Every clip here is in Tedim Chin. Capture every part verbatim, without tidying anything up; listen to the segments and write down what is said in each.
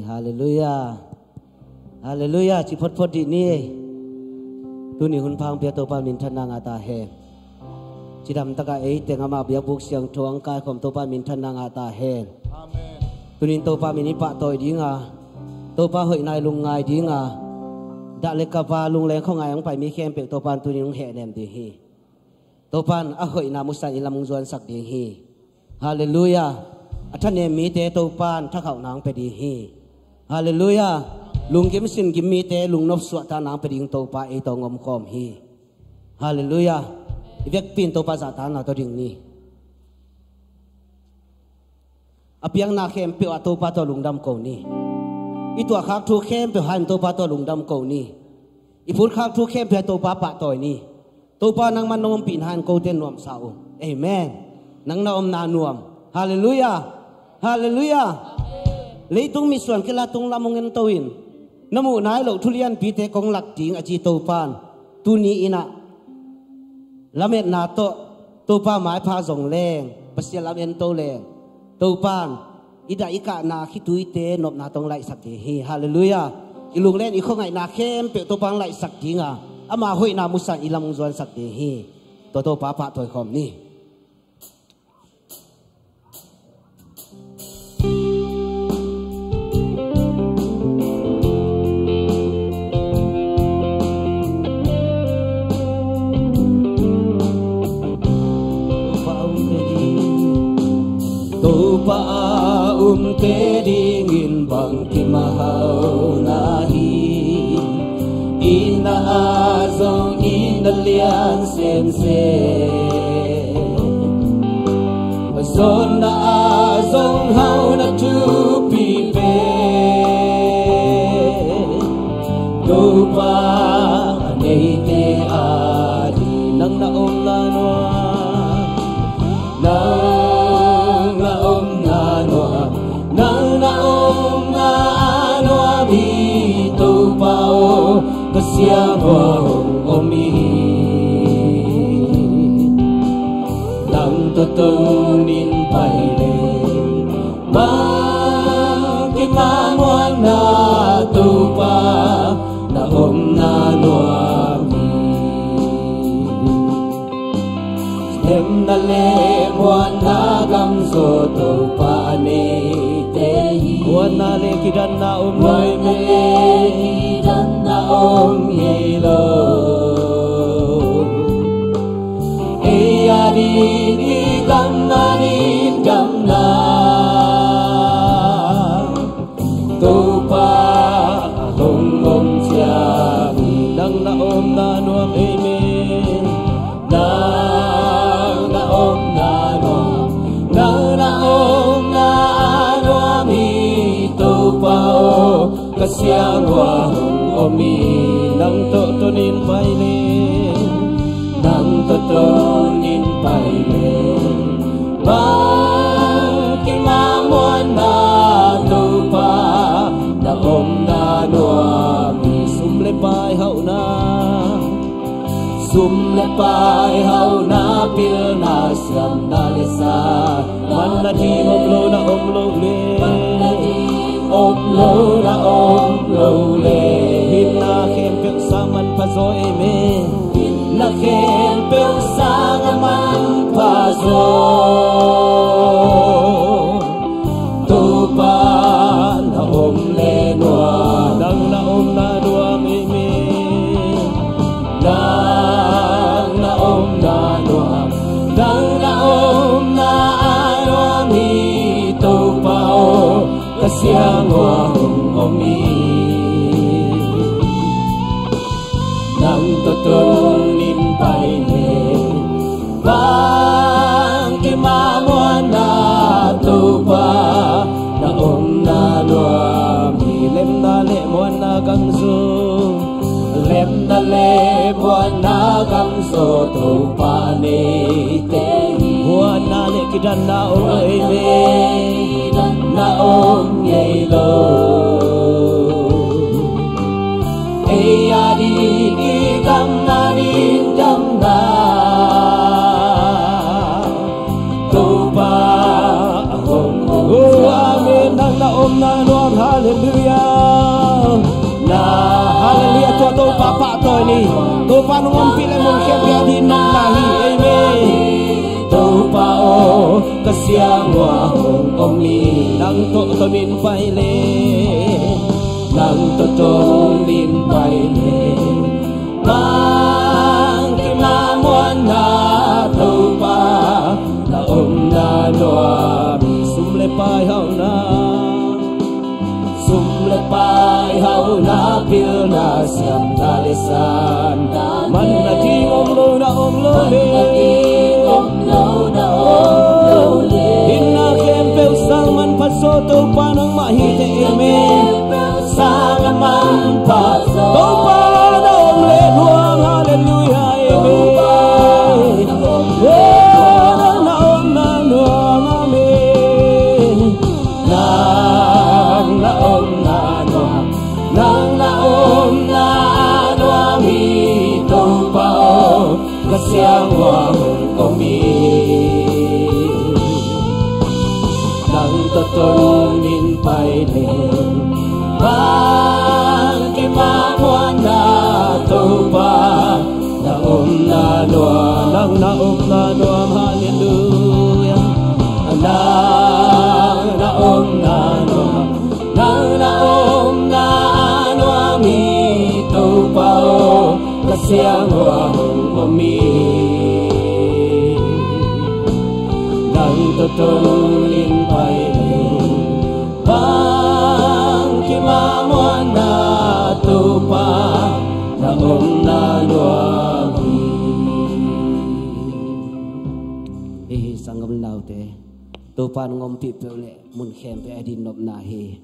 Halleluiah. Halleluiah. Ci photphot dih ni. Tuni hun pha hong pia Topa minthanna ngah ta hen. Cidam takah ei teng amah biakbuk siangtho hong kaikhawm Topa minthanna ngah ta hen. Amen. Tunin Topa min i pahtawi dinga, Topa hoihna i lungngai dinga, dah le kapa lungleng khuangai hong pai mi khempeuh Topa in tunin hong hehnem ding hi. Topa in a hoihna musan i lam hong zuansak ding hi. Halleluiah. A thanem mite Topa in thakhauhna hong pia ding hi. Halleluiah. Lunggim singim mite lungnop suahtakna hong pia ding Topa ei tawh hong omkhawm hi. Halleluiah. I vekpi in Topa zahtakna tawh ding ni. A piakna khempeuh ah Topa tawh lungdam ko ni. I tuahkhak thu khempeuh ah Topa tawh lungdam ko ni. I phutkhak thu khempeuh ah Topa pahtawi ni. Topa nangman nong ompihna in kote nuamsa uh. Amen. Nang na omna nuam. Halleluiah. Halleluiah. Leitung mitsuan kila tung lam hong ento in, na muh nai loh thu lianpite kong lak ding a ci Topa in tuni in ah lametna tawh Topa maipha zong leng, Pasian lam ento leng, Topa in i dah i kahna khituite nopna tawh hong laihsak ding hi. Halleluiah. I lunglen i khuangaihna khempeuh Topa hong laihsak dinga, ama hoihna musan i lam hong zuansak ding hi. Tua Topa pahtawi khawm ni. Topa a umte dingin bang kimahau na hi. Inn ah zong inn a lian semsem, zonna ah zong hau na thupi pen, Topa a neite a ding. Nang na omna nuam, nang na omna nuam, nang na omna nuam hi. Topa aw, ka siangtho ah hong om hi. Nang tawh tuni in pai leng, bang kimah muanna, Topa na omna nuam hi. Lemna le muanna gam zaw Topa a neite hi. Muanna le kidanna om lo. Muanna le kidanna om ngei lo. Ei a ding i gamna ding damna, Topa a hong om ciang hi. Nang na omna nuam, amen. Nang na omna nuam, nang na omna nuam hi. Topa aw, ka siangtho ah hong om hi. Nang tawh tuni in pai leng, nang tawh tuni in pai leng, bang kimah muanna, Topa na omna nuam hi. Sum le pai hauhna, sum le pai hauhna, pilna siamna le sa, manna ding om lo na om lo le, manna ding om lo na om lo le, minna khempeuh sang manpha zaw, amen. Minna khempeuh sang a manpha zaw, Topa na om le nuam. Nang na omna nuam, amen. Nang na omna nuam, nang na omna nuam hi. Topa aw, ka siangtho ah hong om hi. Nang tawh tuni in pai leng, bang kimah muanna, Topa na omna nuam hi. Lemna le muanna gam zaw, lemna le muanna gam zaw Topa a neite hi. Muanna le kidanna om lo, amen. Kidanna om ngei lo. Ei a ding i gamna ding damna, Topa a hong om. Oh, amen. Nang na omna nuam, halleluiah. Tawi ni, Topa nong ompih leh mun khempeuh a ding nopna hi. Amen. Topa aw, ka siang ua hong om in. Nang tawh ton in pai leh, nang tawh ton in pai leh, bang keima muanna Topa, na omna nuam hi. Sum le pai hauhna, sum le pai hauhna, pilna siamna le sanna, manna ding om lo na om lo le. Hinna khempeuh sang manpha zaw Topa nangmah hi teh. Amen. Sang a manpha zaw Topa na om le nuam. Halleluiah. Amen. Nang na omna nuam. Amen. Nang na omna nuam, nang na omna nuam hi. Topa aw, ka siang ua hong om in. Nang tawh ton in pai leh, bang keima muanna Topa, na omna nuam, nang na omna nuam. Halleluiah. Nang na omna nuam, nang na omna nuam hi. Topa aw, ka siang ua hong om in. Nang tawh ton in pai leh, bang keima muanna Topa, na omna nuam hi. Hi hi, sanggam naute, Topa nong ompih peuh leh mun khempeuh a ding nopna hi.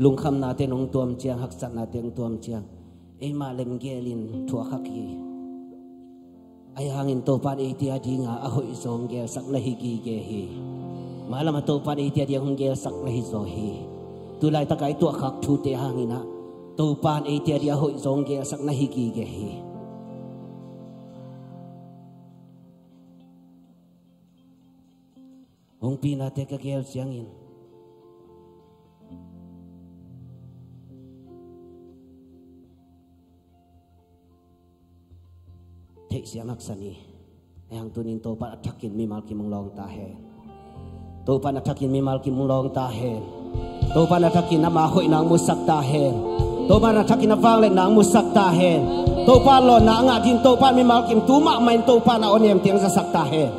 Lungkhamnate nong tuam ciang, haksatnate nong tuam ciang, eimah lemgel in thuakkhak hi. Ahi hangin Topa in eite a dinga a hoih zaw hong gelsak na hi gige hi. Mailam ah Topa in eite a ding hong gelsak na hi zaw hi. Tulaitak a i tuahkhak thute hangin ah Topa in eite a ding a hoih zaw hong gelsak na hi gige hi. Hong pi nate ka gel ciangin theihsiam haksa ni. Ahi hang tuni-in Topa in a thakin mimal kim hong lawng ta hen. Topa in a thakin mimal kim hong lawng ta hen. Topa in a thakin ama hoihna hong musak ta hen. Topa in a thakin a vangliatna hong musak ta hen. Topa lawnna a ngah ding, Topa in mimal kim tu mahmah in Topa in a awnem teng zasak ta hen.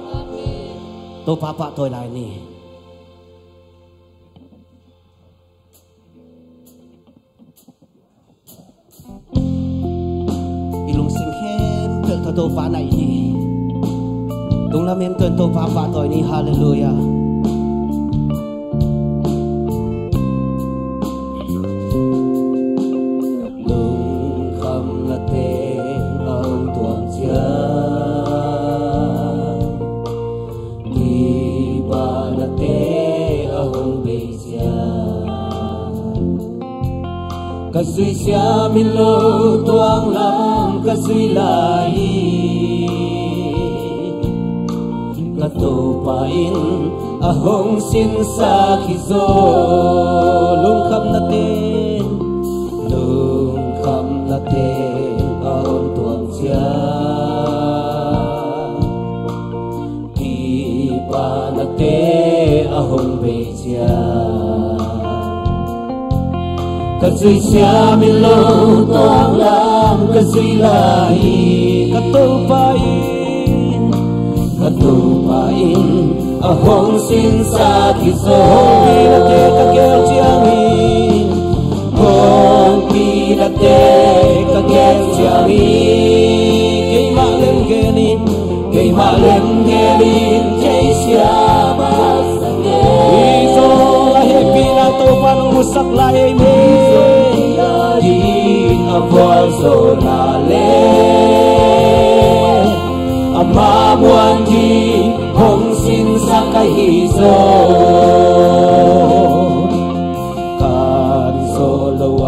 Topa pahtawi lai ni. I lungsim khempeuh tawh Topa naih ni. Lunglam en tuan Topa pahtawi ni. Halleluiah. Lungkhamnate a hong tuam ciang, kipahnate a hong bei ciang, ka zui siam in lo, tuang lam ka zui lai hi. Ka Topa in a hong sinsak hi zaw. Lungkhamnate, lungkhamnate a hong tuam ciang, kipahnate a hong bei ciang, ka zui siam in lo, tuang lam ka zui lai hi. Ka Topa in, ka Topa in a hong sinsak hi zaw. Hong pi nate ka gel ciangin, hong pi nate ka gel ciangin, keimah lemgel in, keimah lemgel in theihsiam a, hi zaw a hehpihna Topa in hong musak lai hi. Amen. Ding a vualzawhna le ama muan ding hong sinsak ahi zaw, kan zawh lo a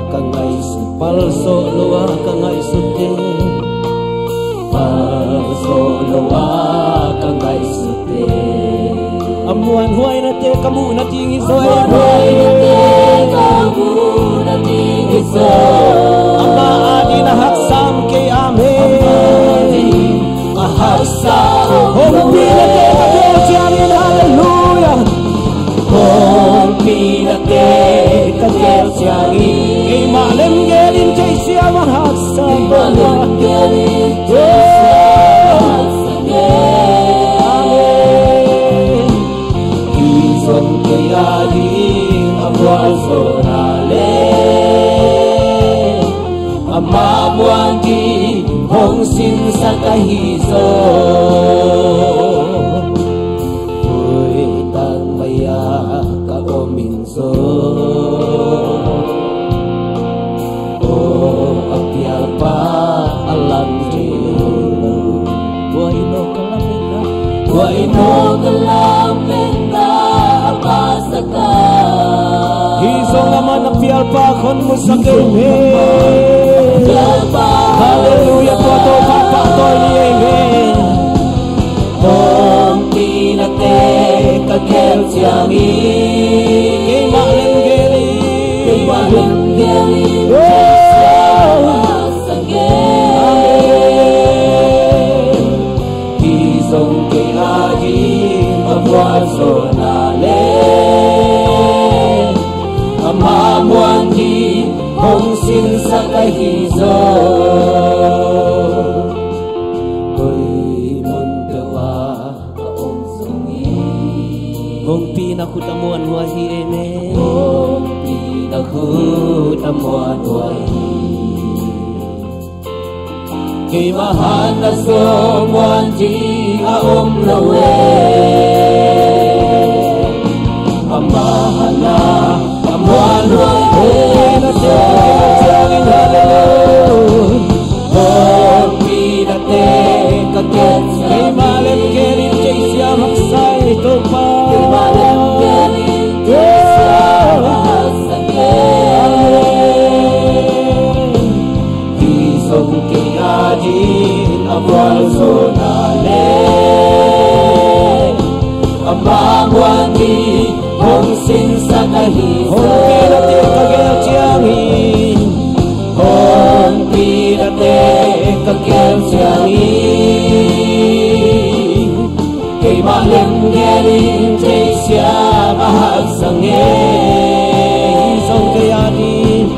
ka ngaihsut, pal zawh lo a ka ngaihsut teng, pal zawh lo a ka ngaihsut teng, a muanhuai nate ka muh nading hi zaw. A muanhuai nate ka muh nading hi Amah adingin a haksat kei, amen. Hong pi nate ka gel ciangin, halleluiah. Hong pi nate ka gel ciangin, keimah lemgel in Kei siam a haksat, keimah lemgel in Kei siam a haksat. Amen. Hih zong kei ading a vualzawlna le amah muan ding hong sinsak ahi zaw. Koi tangmai-ah ka om in zaw, aw a pialpa a lam kei lo. Tua in aw ka lametna, tua in aw ka lametna a pasak a. Hih zong amah na pialpa khong musak ei ve. Pialpa. Halleluiah, tua Topa pahtawi ni ei ve. Hong pi nate ka gel ciangin, keimah lemgel in, keimah lemgel in, oh, Kei siam a haksat. Amen. Hih zong kei ading a vualzawlna le amah muan ding hong sinsak ahi zaw. Koi mun peuh ah ka om zongin, hong pi na khut a muanhuai hi ei ve. Hong pi na khut a muanhuai hi. Keimah hatna zaw muan ding a om lo e. Amah hatna a muanhuai hi. Hong pi nate ka gel ciangin, halleluiah. Hong pi nate ka gel ciangin, keimah lemgel in Kei siam a haksat ei Topa. Keimah lemgel in Kei siam a haksat. Amen. Hih zong kei ading a vualzawlna le amah muan ding hong sinsak ahi zaw. Hong pi nate ka gel ciangin, hong pi nate ka gel ciangin, keimah lemgel in Kei siam a haksat e. Hih zong kei ading,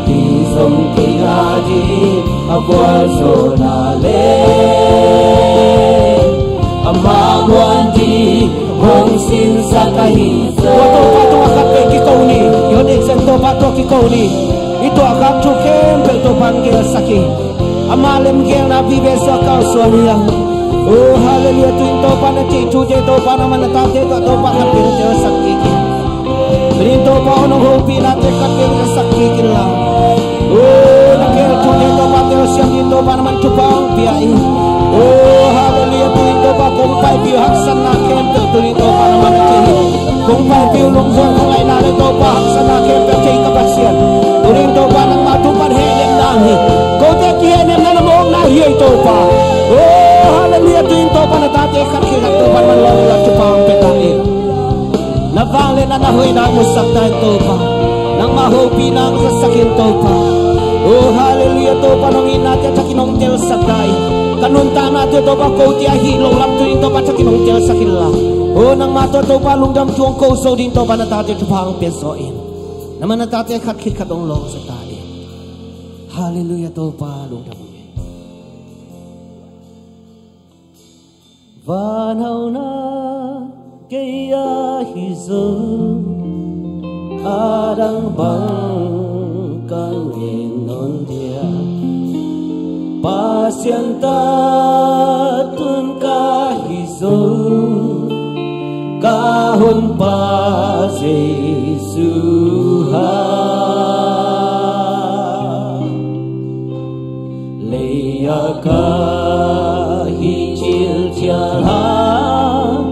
hih zong kei ading a vualzawlna le amah muan ding hong sinsak ahi zaw. Tua Topa tungah khat vei kiko ni. I hong nek ciang Topa tungah kiko ni. I tuahkhak thu khempeuh Topa in gelsak hi. Amah lemgelna vive suak kawmsuak hi hang. Oh, halleluiah. Tu-in Topa na theih thute, Topa nangman na tate tungah Topa khat vei na telsak kik in. Tuni-in Topa aw, nong hopihnate khat vei na telsak kik inla. Oh, na gel thute Topa telsiam dingin Topa nangman thupha hong pia in. Oh, halleluiah. Tuni-in Topa kong paipih uh haksatna khempeuh tuni-in Topa nangman na thei hi. Kong paipih uh lungzuan kong aihna le Topa haksatna khempeuh thei ka Pasian. Tuni-in Topa nangmah tung pan hehnem na hi. Kote kihehnemna na mawkna hi ei Topa. Oh, halleluiah. Tuni-in Topa na tate khat khit khat Topa nangman lawm in la thupha hong pia ta in. Na vangliatna, na hoihna musak ta in Topa. Nangmah hopihna hong zasak in Topa. Oh, halleluiah. Topa nong itnate a thakin hong telsak ta in. Ka nuntaknate Topa kote ahih loh lam tuni-in Topa thakin hong telsak inla. Oh, nangmah tawh Topa lungdam thu hong ko zo dingin Topa na tate thupha hong pia zaw in. Nangmah na tate khat khit khat hong lawm zaw ta in. Halleluiah, Topa lungdam hi. Van hauhna kei ahi zong, a dang bang ka ngen nawn dia. Pasian ta tun ka hi zong, ka Honpa Jesu ha. Lei-ah ka hih thil thial hang,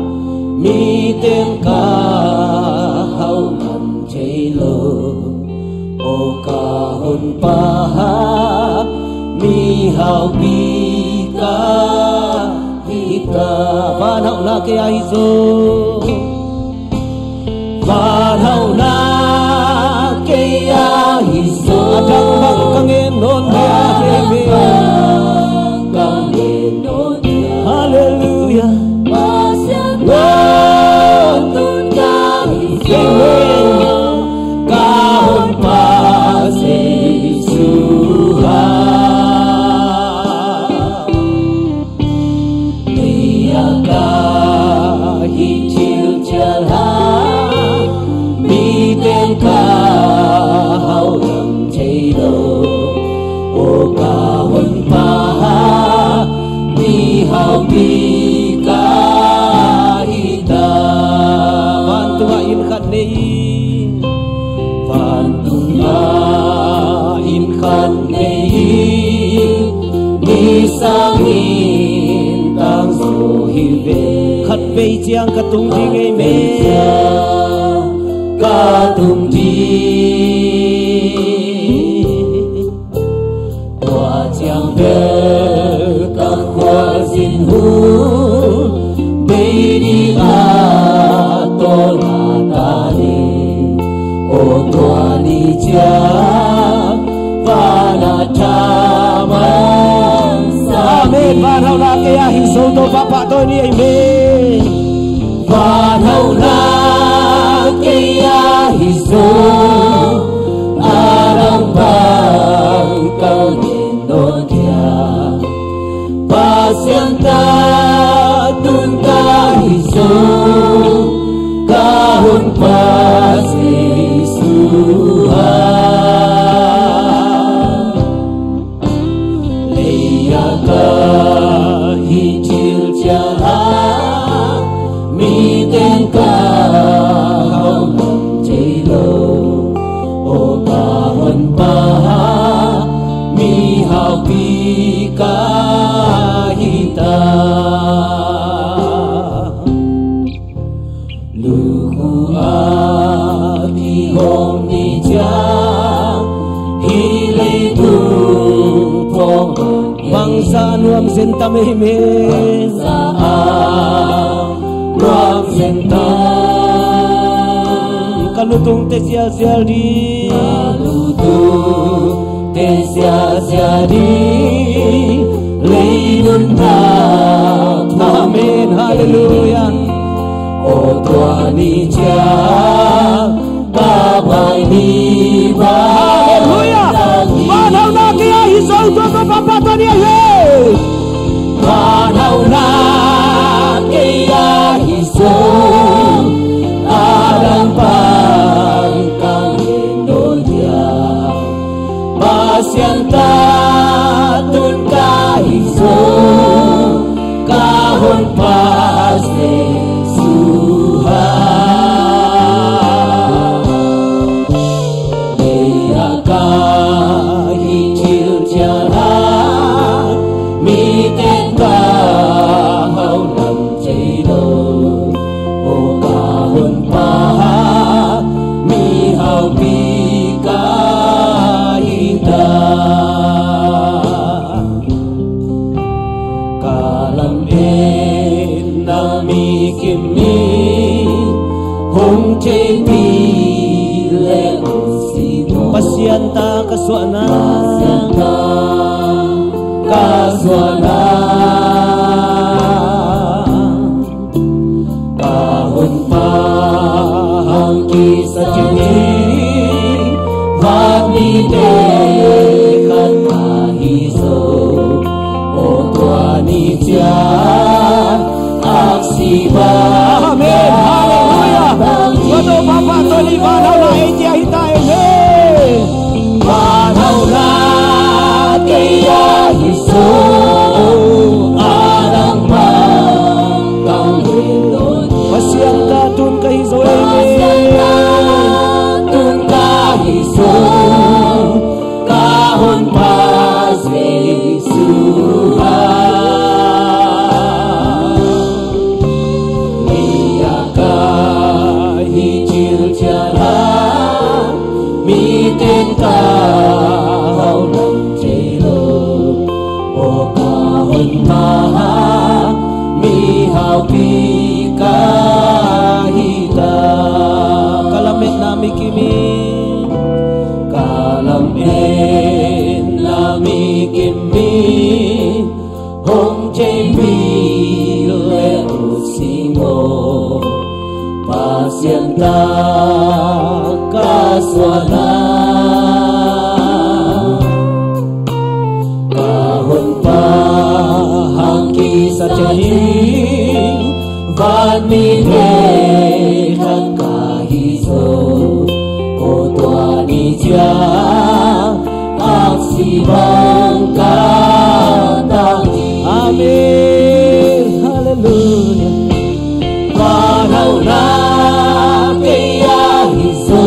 mi teng ka hauh man thei lo. Aw ka Honpa, mihaupi ka hi ta. Van hauhna kei ahi zaw. Van hauhna kei ahi zaw. A dang Khat vei ciang ka tung ding ei me. Ka tung ding. Tua ciang bel ka khualzin hun bei ding a tawlnga ta ni. O tua ni ciang vana thaman sa. Amen. Vanhauna kei a hi zo to papa to ni ei me. Vanhauna kei a hi zo a dang bang kal den no dia. Pasian ta tun ka hi zo ka hun pa Jesu a. Leia ka hi thil ciang a mi teng ka hau lam thei lo. O ka hun pa mi haupi ka hi ta. Lukhu a kihong ni ciang hi leitung pong. Bangsa nuam zen tam ei me. Bangsa a nuam zen tam. Ka lutung te zialzial ding. Ka lutung te zialzial ding. Lei nuntak. Amen. Halleluia. O tua ni ciang ka pai ni ba. Halleluia. Vanhauna kei a hi zo tua ka papa tua ni a hi. Vanhauna kei a hi zo a dang pang ka hi no dia. Pasian ta tun ka hi zo ka hun pa Jesu a. Leia ka hi thil ciang a mi teng ka hau lam thei lo. O ka hun pa mi haupi ka hi ta. Ka lam en na mi kim mi hong thei pi le u si mo. Pasian ta ka suahna. Pasian ta ka suahna. Ka hun pa hang kisa ciang hi. Van mite khat ka hi zo. O tua ni ciang aksi ba. Amen. Halleluia. Tua to papa to ni vanhauna ei tia hi ta ei me. Vanhauna kei a hi zo a dang pang ka hi lo. Pasian ta tun ka hi zo ei me. Pasian ta tun ka hi zo ka hun pa Jesu a. Leia ka hi thil ciang a mi teng ka hau lam thei lo. O ka hun pa mi haupi ka hi ta. Ka lam en na mi kim mi. Ka lam en na mi kim mi hong thei pi le u si mo. Pasian ta ka suahna. Ka hun pa hang kisa ciang hi. Van mite khat ka hi zo. O tua ni ciang aksi bang ka ta hi. Amen. Halleluia. Vanhauna kei a hi zo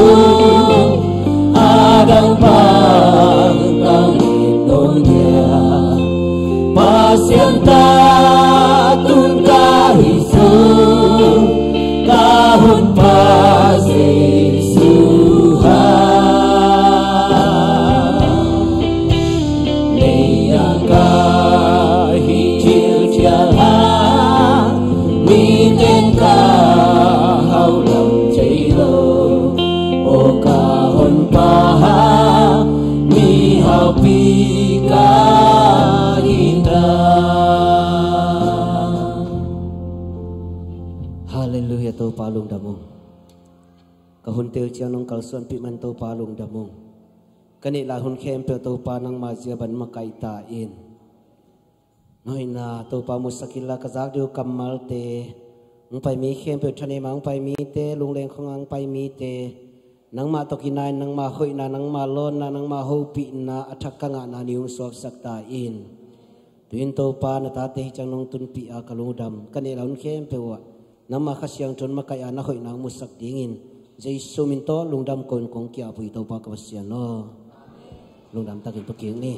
a dang pang ka hi no dia. Pasian ta tun ka hi Halleluia, Topa lungdam ung. Ka hun tel ciang nong kalsuanpih man Topa lungdam ung. Ka neih lai hun khempeuh Topa nangma zia ban makaih ta in. Hoihna Topa musak inla, ka zak ding uh kammalte, hong pai mi khempeuh, thaneima hong pai mite, lungleng khong a hong pai mite, nangmah tawh kinaih in, nangma hoihna, nangma lawnna, nangma hopihna a thak ka ngahna ni hong suaksak ta in. Tu-in Topa na tate hi ciang nong tunpih a ka lungdam, ka neih lai hun khempeuh ah nangma Kha Siangtho in makaih a na hoihna hong musak dingin Jesu min tawh lungdam ko-in kong ki-ap uh hi, Topa ka Pasian aw. Lungdam takin tu kik ni.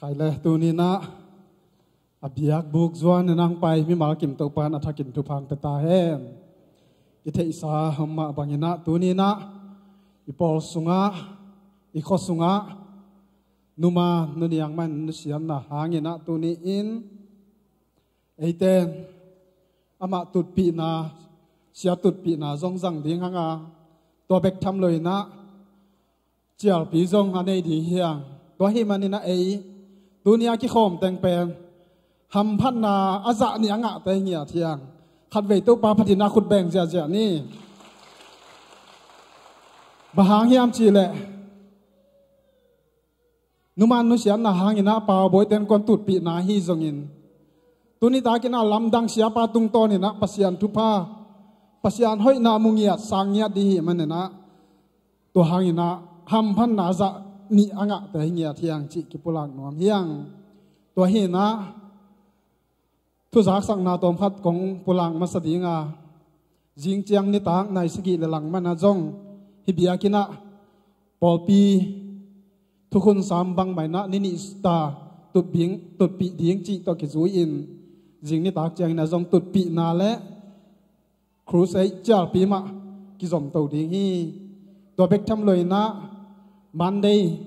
Khai le, tuni-in ah a biakbuk zuan in hong pai mimal kim Topa in a thakin thupha hong pia ta hen. I theihsa om mah bangin ah tuni-in ah i pawl sungah, i khua sungah, numa nu Niang Ma'n nusiatna hangin ah tuni-in eite in amah tutpihna, sia tutpihna zong zang ding hang a, tua bek tham lo-in ah cialpi zong a nei ding hi hang. Tua ahih manin ah ei tuni-a kikhawm teng pen hamphatna a zah nih a ngahte hi ngiat hi hang. Khatvei Topa phat in ah khut beng ziahziah ni. Bang hang hiam cih leh numa nusiatna hangin ah paubawite in kuan tutpihna hi zongin, tuni takin ah lamdang siapa tungtawn in ah Pasian thupha, Pasian hoihna mu ngiat, sang ngiat ding hi manin ah, tua hangin ah hamphatna zah nih a ngahte hi ngiat hi hang cih kipulak nuam hi hang. Tua hi-in ah thuzaksakna tawmkhat kong pulak masa ding a, zing ciang nitak nai sagih le lang man ah zong hih biakinn ah pawlpi thukhun sam bang mah in ah ni nih ta tutpih, tutpih ding cih tawh kizui-in zing nitak ciangin ah zong tutpihna le crusade cialpi mah kizomto ding hi. Tua bek tham lo-in ah Monday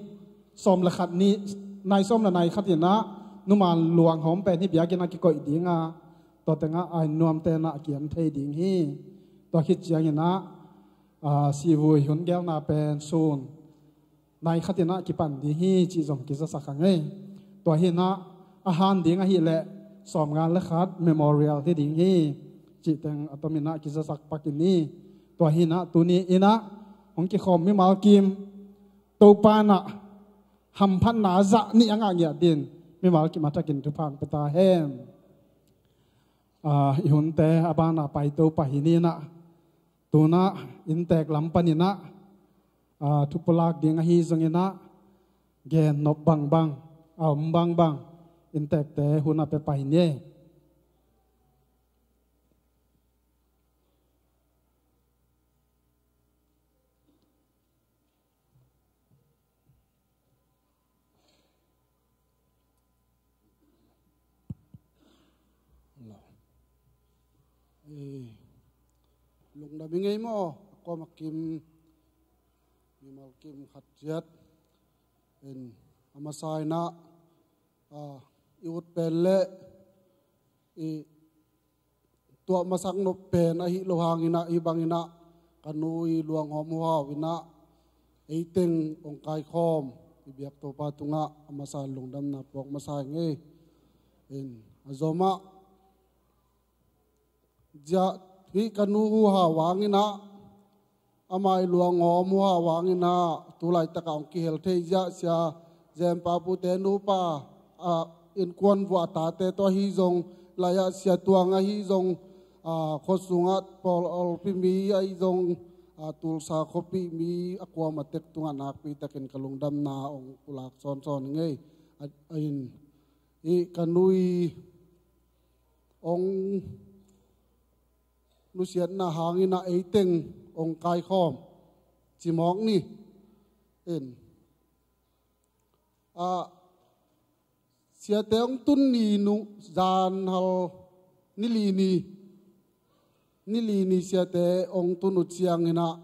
sawm le khat ni, nai sawm le nai khat in ah numa luanghawm pen hih biakinn ah kikoih ding a, tua teng ah a inn nuamte in ah a kiam thei ding hi. Tua khit ciangin ah, aa, sihvui hun gelna pen sun nai khat in ah kipan ding hi cih zong kizasak hang ei. Tua hi-in ah a han ding ahih leh sawmnga le khat memorial hi ding hi cih teng a tomin ah kizasak pak in hi. Tua hi-in ah tuni-in ah hong kikhawm mimal kim Topa in ah hamphatna zah nih a ngah ngiat dingin mimal kim a thakin thupha hong pia ta hen. Aa, i hunte a banah paito pah hi ni-in ah, tu-in ah inntek lam panin ah, aa, thu pulak ding ahi zongin ah gen nop bangbang, a om bangbang inntekte hun ah pia pah hi ni. Eh, lungdam ing ei maw, a kuamah kim, mimal kim khat ciat in a masa in ah, ah, i ut pen le i tuah masak nop pen ahih lo hangin ah, hih bangin ah ka nu i luanghawm huhau in ah ei teng hong kaikhawm i biak Topa tungah a masa lungdamna puak masa ing ei. In a zom ah, ziah hih ka nu huhau hangin ah, ama i luanghawm huhau hangin ah tu laitak ah hong kihel thei ziah Sia Zen Pa Pute nupa, ah, innkuan vuah a tate tawh ahi zong, lai-ah Sia Tuang ahi zong, ah, khua sungah pawlpi mi ahi zong, ah, Tulsa khuapih mi a kuamah tek tungah nakpi takin ka lungdamna hong pulak sawnsawn ing ei. A, a in, i ka nu i hong nusiatna hangin ah ei teng hong kaikhawm ci mawk ni. In, ah, siate hong tun ni nung, zan hal ni li ni, ni li ni siate hong tun uh ciangin ah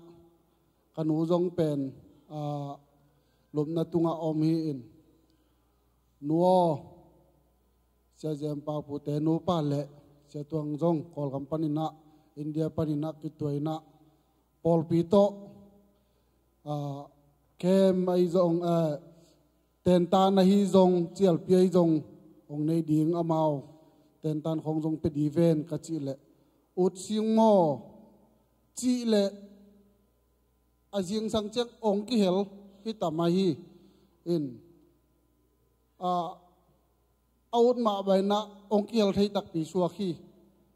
ka nu zong pen, ah, lupna tungah om hi. In, nu aw, Sia Zem Pau Pute nupa le Sia Tuang zong Kawlgam paninah, India paninah kituainah pawlpi tawh, ah, kem ahi zong, eh, tentan ahi zong, cialpi ahi zong hong nei ding, amau tentan khong zong pia ding ven ka cih leh, ut sing maw cih leh, a zingsang ciang hong kihel hi tam ahi in, a, a ut mah bainah hong kihel thei takpi suak hi.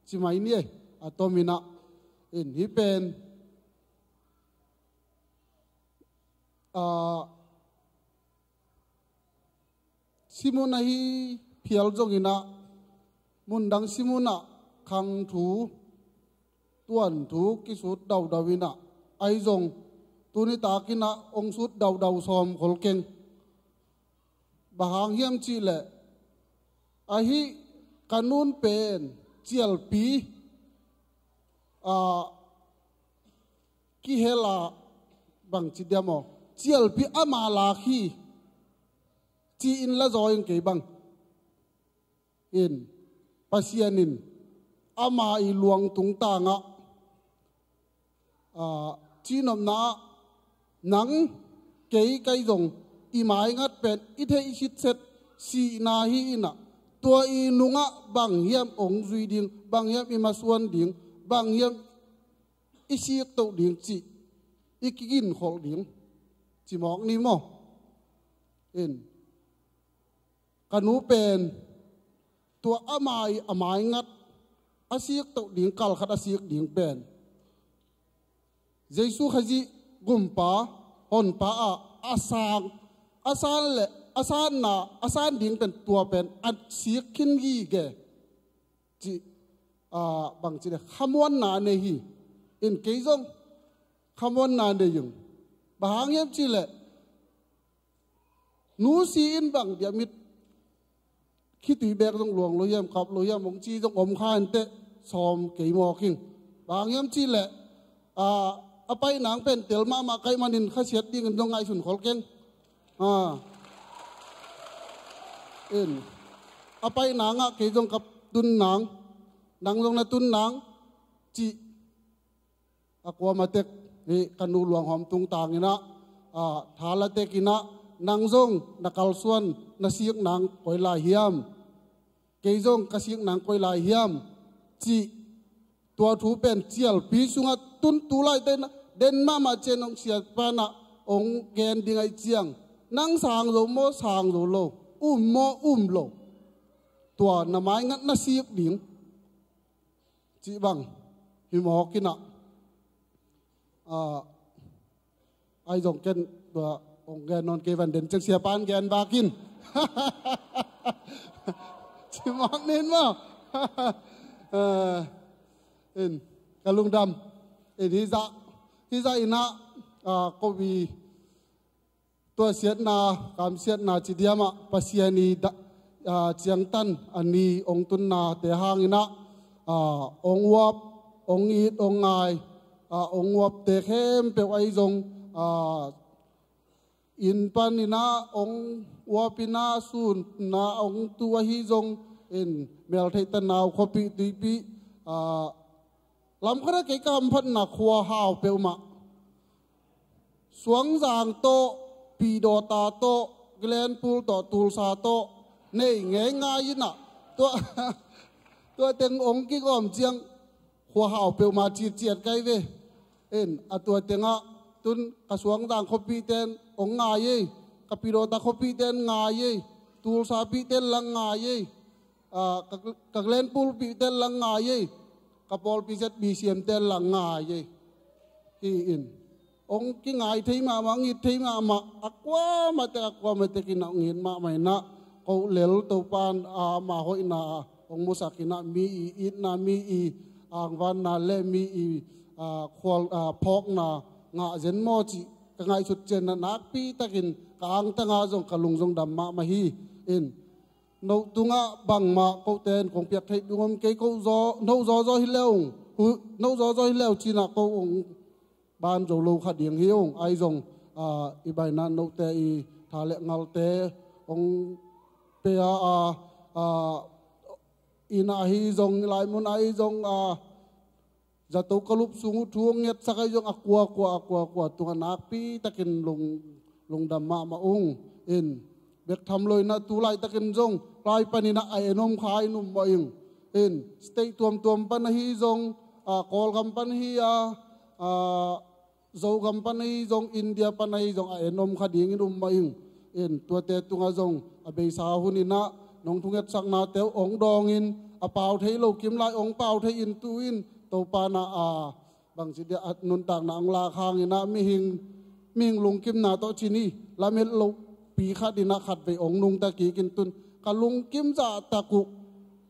Ci mai ni e, a tominah in hi pen, a, simun ahi phial zonginah, mundang simunah khang thu, tuan thu kisut daudau inah, ahi zong tuni takinah hong sut daudau sawm khol keng. Bang hang hiam cih leh, ahi ka nun pen cialpi, a, kihel a, bang ci diam aw, cialpi ama lak hi ci-in la zaw in kei bang in, Pasian in ama i luang tungtangah, a, cinopna ah, nang kei kai zong i maingat pen i theih sitset sihna hi inah, tua i nungah bang hiam hong zui ding, bang hiam i masuan ding, bang hiam i siktoh ding cih i kiginkholh ding, ci mawk ni maw? In, ka nu pen tua ama i a maingat a siktoh ding, kalkhat a sik ding pen Jesu Khazih gumpa, honpa ah a sang, a san le a sanna, a san ding pen tua pen a sik khin gige cih, a, bang cih leh khamuanna nei hi. In kei zong khamuanna nei ing. Bang hang hiam cih leh, nusi in bang diam it, khitui bek zong luang lo hiam, kap lo hiam, hong ci zong om kha inteh, sawm kei mawk ing. Bang hang hiam cih leh, a, a pai nang pen tel mahmah kaih manin khasiat dingin zong ngaihsun khol keng. A, in, a pai nangah kei zong ka tun nang, nang zong na tun nang, cih a kuama tek hi. Ka nu luanghawm tungtang inah, a, thala tek inah, nang zong na kalsuan, na sik nang koi lai hiam, kei zong ka sik nang koi lai hiam cih, tua thu pen cialpi sungah tun tu laite inah, den mahmah ciang hong siapa inah hong gen ding ahih ciang, nang sang zo maw, sang zo lo, um maw, um lo, tua na maingat na sik ding cih bang hi mawk inah, a, ahi zong ken tua hong gen nawn kei van, den ciang siapa in gen bak in. Ci mawk ni maw? A, in, ka lungdam. In, hih zah, hih zah inah, a, ko i tua siatna, kamsiatna ci diam ah, Pasian i da, a, ciangtan a ni hong tunnate hang inah, a, hong uap, hong it, hong ngai, a, hong uapte khempeuh ahi zong, a, inn pan inah hong uap inah, sun inah hong tu ahi zong, in, meltheih tanau, khuapih tuipih, a, lam khatah kei ka hamphatna khua hau peuhmah, Suangzang tawh, Pidawta tawh, Glenpool tawh, Tulsa tawh nei ngeingai inah, tua, tua teng hong kigawm ciang khua hau peuhmah citciat kai ve. In, a tua tengah tun ka Suangzang khuapihte in hong ngai ei, ka Pidawta khuapihte in ngai ei, Tulsa pihte in lang ngai ei, a, ka, ka Glenpool pihte in lang ngai ei, ka pawlpi Z B C M te in lang ngai ei. Hi in, hong kingai thei mahmah, hong it thei mahmah, a kuamah tek, a kuamah tek inah hong it mahmah inah, ko lel Topa in, a, ama hoihna hong musak inah, mi i itna, mi i angvanna le mi i, a, khual, a, phawkna ngah zen maw cih ka ngaihsut ciangin ah, nakpi takin ka angtang ah zong ka lung zong dam mahmah hi. In, no tungah bangmah kote in kong piak theih ding om kei, ko zaw, no zawzaw hi leu, hu, no zawzaw hi leu ci-in ah ko hong ban zo lo kha ding hi ung. Ahi zong, a, i baina note i tha le ngalte hong pia a, a, inn ah ahi zong, lai mun ah ahi zong, a zato ka lup sung uh thu hong ngetsak ahi zong, a kuakua, a kuakua tungah nakpi takin lung, lungdam mahmah ung. In, bek tham lo in ah tu laitakin zong lai panin ah a en om kha in um mah ing. In, state tuamtuam pan ahi zong, a Kawlgam pan hi a, a Zogam pan ahi zong, India pan ahi zong a en om kha dingin um mah ing. In, tuate tungah zong a beisa hun in ah nong thungetsaknate uh hong dawngin, a pau thei lo kim lai hong pau thei in tu in, Topa na a bangci dia a nuntakna hong lak hangin ah mihing, mihing lungkimna tawh ci ni, lamet lo pi khat in ah khatvei hong nungta kik in tun, ka lungkim zahtak uh,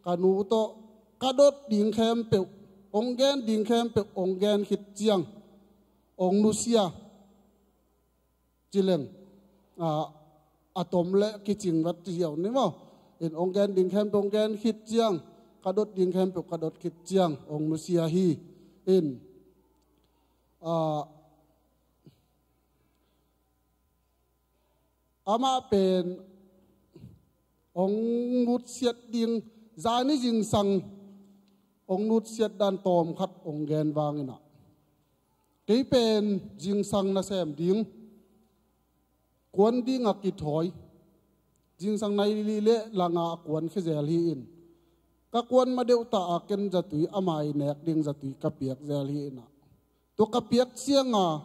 ka nu tawh ka dot ding khempeuh, hong gen ding khempeuh hong gen khit ciang hong nusia. Ci leng, a, a tom le kicing vat ci ziau ni maw. In, hong gen ding khempeuh hong gen khit ciang, ka dot ding khempeuh ka dot khit ciang hong nusia hi. In, a, amah pen hong nutsiat ding, zani zingsang hong nutsiat dan tawm khat hong gen vangin ah, kei pen zingsang nasem ding, kuan ding a kithawi, zingsang nai li le langa a kuan khezel hi in, ka kuan ma deuh ta a ken zatui, ama i nek ding zatui ka piak zel hi in ah, tua ka piak cianga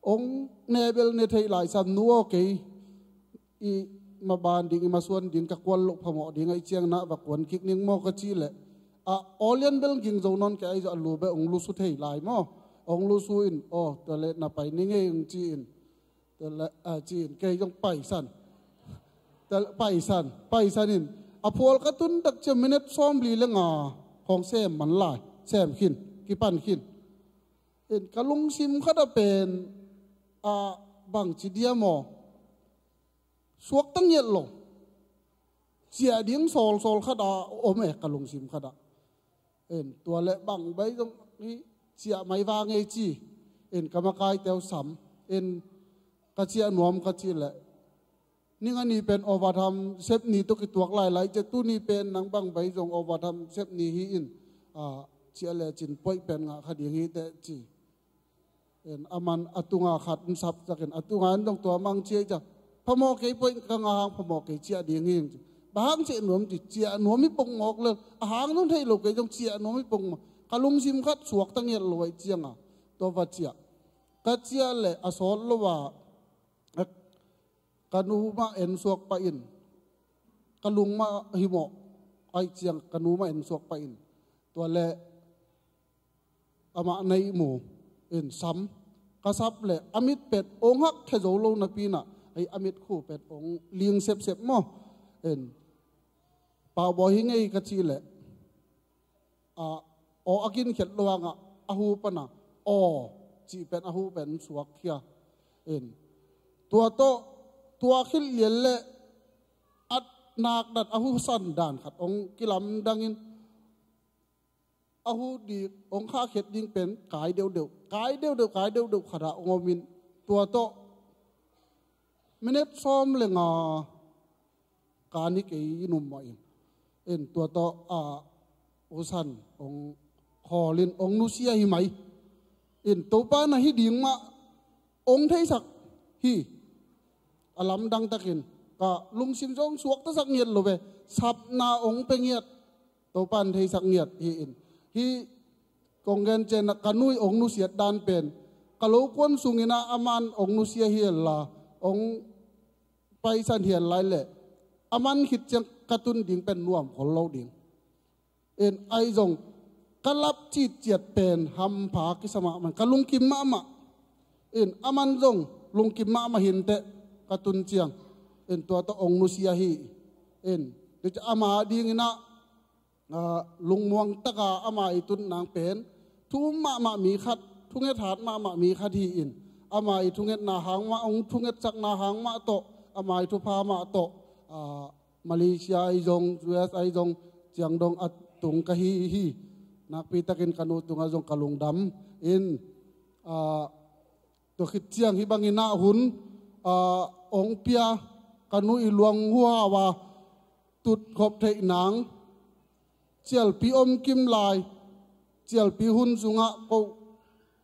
hong ne bel ne thei lai sam, nu aw, kei i maban ding, i masuan ding, ka kuan loh phamawh ding ahi ciang na va kuan kik ning maw ka cih leh, a, aw lian bel ging zo nawn kei ahi zong a lu bel hong lusu thei lai maw. Hong lusu in, aw, tua leh na pai ning ei hong ci in, tua leh, a, ci in, kei zong paisan. Tua leh paisan, paisan in, a phual ka tun tak ciang minute sawmli le nga khawng sem man lai, sem khin, kipan khin. In, ka lungsim khat ah pen, a, bangci diam aw, suakta ngiat lo, ciah ding sawlsawl khat ah om e ka lungsim khat ah. In, tua leh bang bai zong hi, ciah mai vang ei ci. In, ka makaite uh sam. In, ka ciah nuam ka cih leh, ning a ni pen overtime sep ni tawh kituak lailai, cia tuni pen nang bang bai zong overtime sep ni hi in, a, ciah lecin poih pen ngah kha ding hi teh ci. In, aman a tunga khat hong sapsak in, a tunga in zong tua mang ciah i cia, phamawh kei, poih ka ngah hang phamawh kei, ciah ding hi ing ci. Bang hang ciah nuam ci, ciah nuam hi pongmawk lel, a hang zong thei lo kei zong ciah nuam hi pongmawk. Ka lungsim khat suakta ngiat lo ahi cianga, tua va ciah. Ka ciah leh a sawt lo a, ka nu mah en suak pah in, ka lung mah himawh ahi ciang ka nu mah en suak pah in, tua leh amah na ihmu in sam, ka sap leh a mit pen hong hak khia zo lo napi in ah, a, a mit khu pen hong ling sepsep maw. In, Pau Bawi hi ngei ka cih leh, a, aw a kin khiat lo hangah a hu pan a, aw cih pen a hu pen suak khia. In, tua tawh, tua khit lian leh at nak dan, a hu san dan khat hong kilamdang in, a hu dik hong khahkhiat ding pen kai deuhdeuh, kai deuhdeuh, kai deuhdeuh khat ah hong om in, tua tawh minute sawm le nga kan hi kei in um mah in. In, tua tawh, a, husan hong khawl in hong nusia hi mai. In, Topa na hi ding mah hong theisak hi. A lamdang takin ka lungsim zong suaktasak ngiat lo ve. Sapna hong pia ngiat, Topa in theisak ngiat hi in. Hih kong gen ciangin ah ka nu i hong nusiat dan pen, ka lo kuan sungin ah aman hong nusia hi inla, hong paisan hi inla leh, aman khit ciang ka tun ding pen nuam khol lo ding. In, ahi zong ka lap citciat pen hampha kisa mahmah, ka lungkim mahmah. In, aman zong lungkim mahmah hi inteh ka tun ciang. In, tua tawh hong nusia hi. In, ama dingin ah, a, lungmuang taka ama i tun nang pen thu um mahmah mi khat, thunget hat mahmah mi khat hi in, ama i thungetna hang mah, hong thungetsakna hang mah tawh, ama i thupha mah tawh, a, Malaysia ahi zong, U S ahi zong, ciang dong a tung ka hi hi. Nakpi takin ka nu tungah zong ka lungdam in, a, tua khit ciang hih bangin ah hun, a, hong pia, ka nu i luang huawa tut khop theih nang, cialpi om kim lai, cialpi hun sungah ko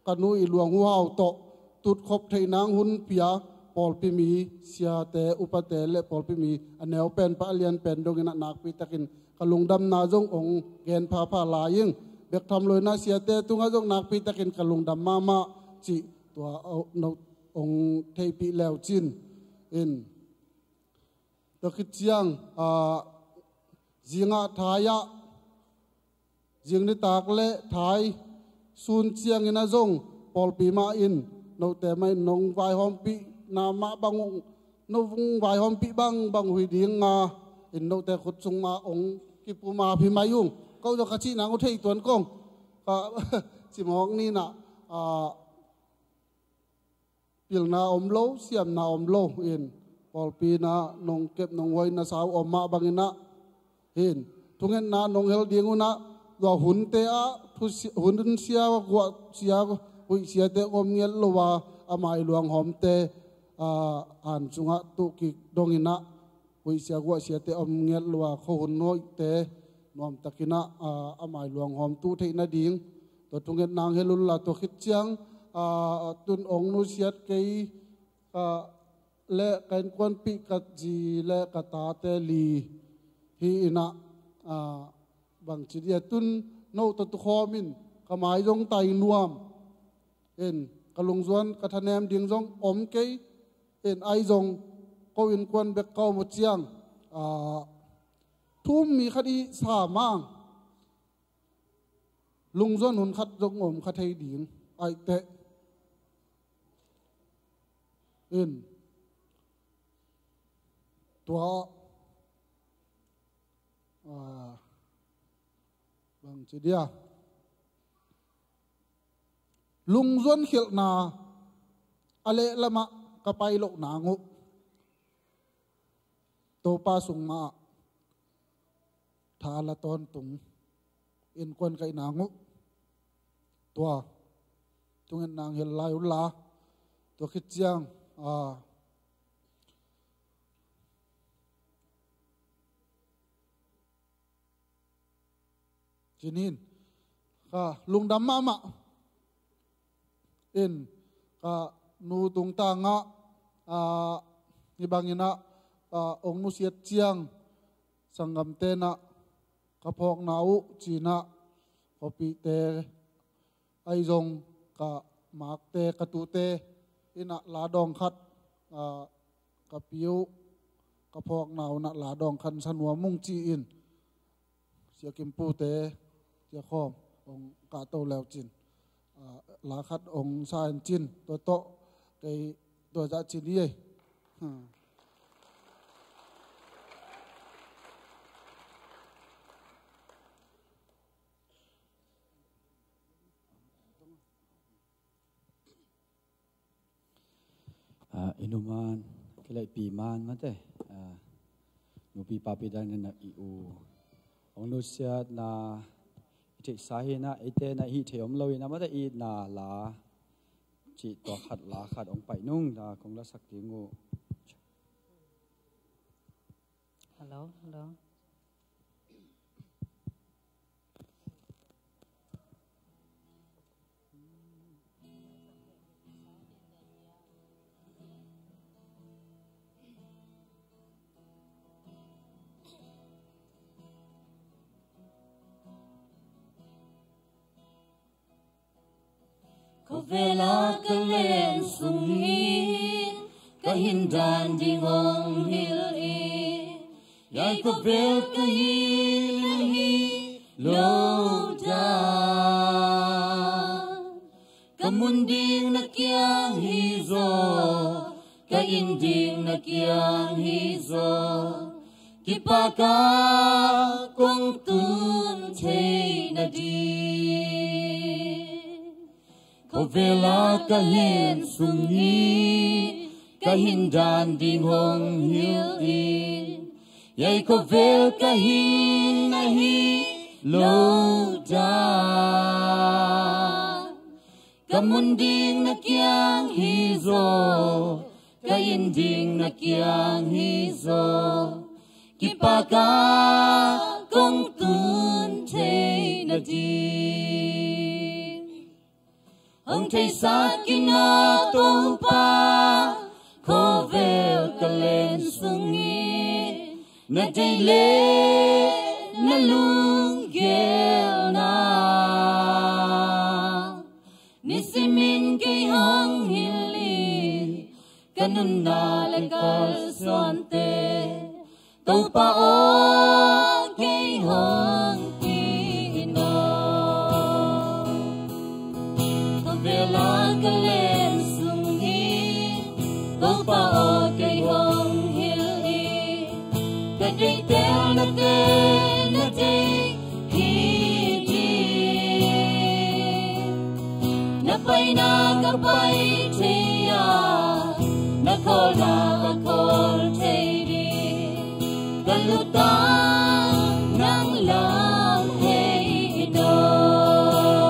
ka nu i luang huhau tawh tutkhop theih nang hun pia pawlpi mi, siate, upate le pawlpi mi a neu pen pan a lian pen dongin ah nakpi takin ka lungdamna zong hong gen phapha lai ing. Bek tham loin ah siate tungah zong nakpi takin ka lungdam mahmah cih tua, uh, no, hong theihpih leu cin in. Tua khit ciang, ah, zingah thai ah, zing nitak le thai sun ciangin ah zong pawlpi mah in note mah in nong vaihawmpihna mah bang uh, nong vaihawmpih bangbang uh hi ding a, in note khut sung mah hong kipum a phi mai ung. Ko zong ka cih nang uh thei tuan kong ka cimawk ni in ah, ah, pilna om lo, siamna om lo in, pawlpi in ah nong kep nong huaina sau om mah bangin ah, in, thungetna nong hel ding un ah, tua hunte ah, thu si-, hun sia, guah sia, huih siate om ngiat lo a, a mai luanghawmte, ah, an sungah tuh kik dongin ah, huih sia guah siate om ngiat lo a, khuahun hoihte nuamtakin ah, ah, a mai luanghawm tuh theih nading tua thungetna hong hel un la, tua khit ciang, ah, tun hong nusiat kei, ah, le ka innkuanpih ka zi le ka tate li hi in ah, ah, bangci dia tun no tawh tukhawm in ka mai zong tai nuam in, ka lungzuan ka thanem ding zong om kei in, ahi zong ko innkuan bek ka om uh ciang, ah, thu um mi khat i sa mang lungzuan hun khat zong om kha thei ding, aiteh in tua, ah, bangci dia lungzuan khialhna a lehlamah ka pai loh nang uh Topa sung mah ah tha la tawntung innkuan kaih nang uh. Tua thungetna hong hel lai un la, tua khit ciang, ah, cinin ka lungdam mahmah in, ka nu tungtangah, ah, hi bangin ah, ah, hong nusiat ciang sanggamte in ah ka phawkna uh ci-in ah, khuapihte ahi zong ka makte, ka tute in ah la dawng khat, ah, ka pi uh ka phawkna uh in ah la dawng khat sa nuam ung ci-in Sia Kim Pute, Sia Khawm hong kahto leu cin, ah, la khat hong sa in cin, tua tawh kei tua zah cin hi ei. Hmm. Ah, i nu man, kilaihpi man mate, ah, nupi papi dan ngan i u hong nusiatna i theihsa hi in ah, eite in ah i hih theih om lo hi in ah mate, i na la cih tua khat la khat hong pai nung la kong lasak ding uh. Hello, hello. Khawvel a ka len sungin ka hin dan ding hong hilh in, hiai khawvel ka hin ahi lo dan. Ka mun ding na kiang hi zaw, ka inn ding na kiang hi zaw, kipak a kong tun theih nading. Khawvel a ka len sungin ka hin dan ding hong hilh in, hiai khawvel ka hin ahi lo dan. Ka mun ding na kiang hi zaw, ka inn ding na kiang hi zaw, kipak a kong tun thei nading. Hong theisak in aw Topa, khawvel ka len sungin na deih le na lunggel na. Nisimin kei hong hilh in, ka nunna le kalsuante. Topa aw, kei hong hilh in aw. Khawvel ah ka len sungin, Topa aw, kei hong hilh in, ka deihtelnate na deih hi ding. Na paina ka pai thei a, na khawlna ka khawl thei ding. Ka lutang nang lam hei in aw.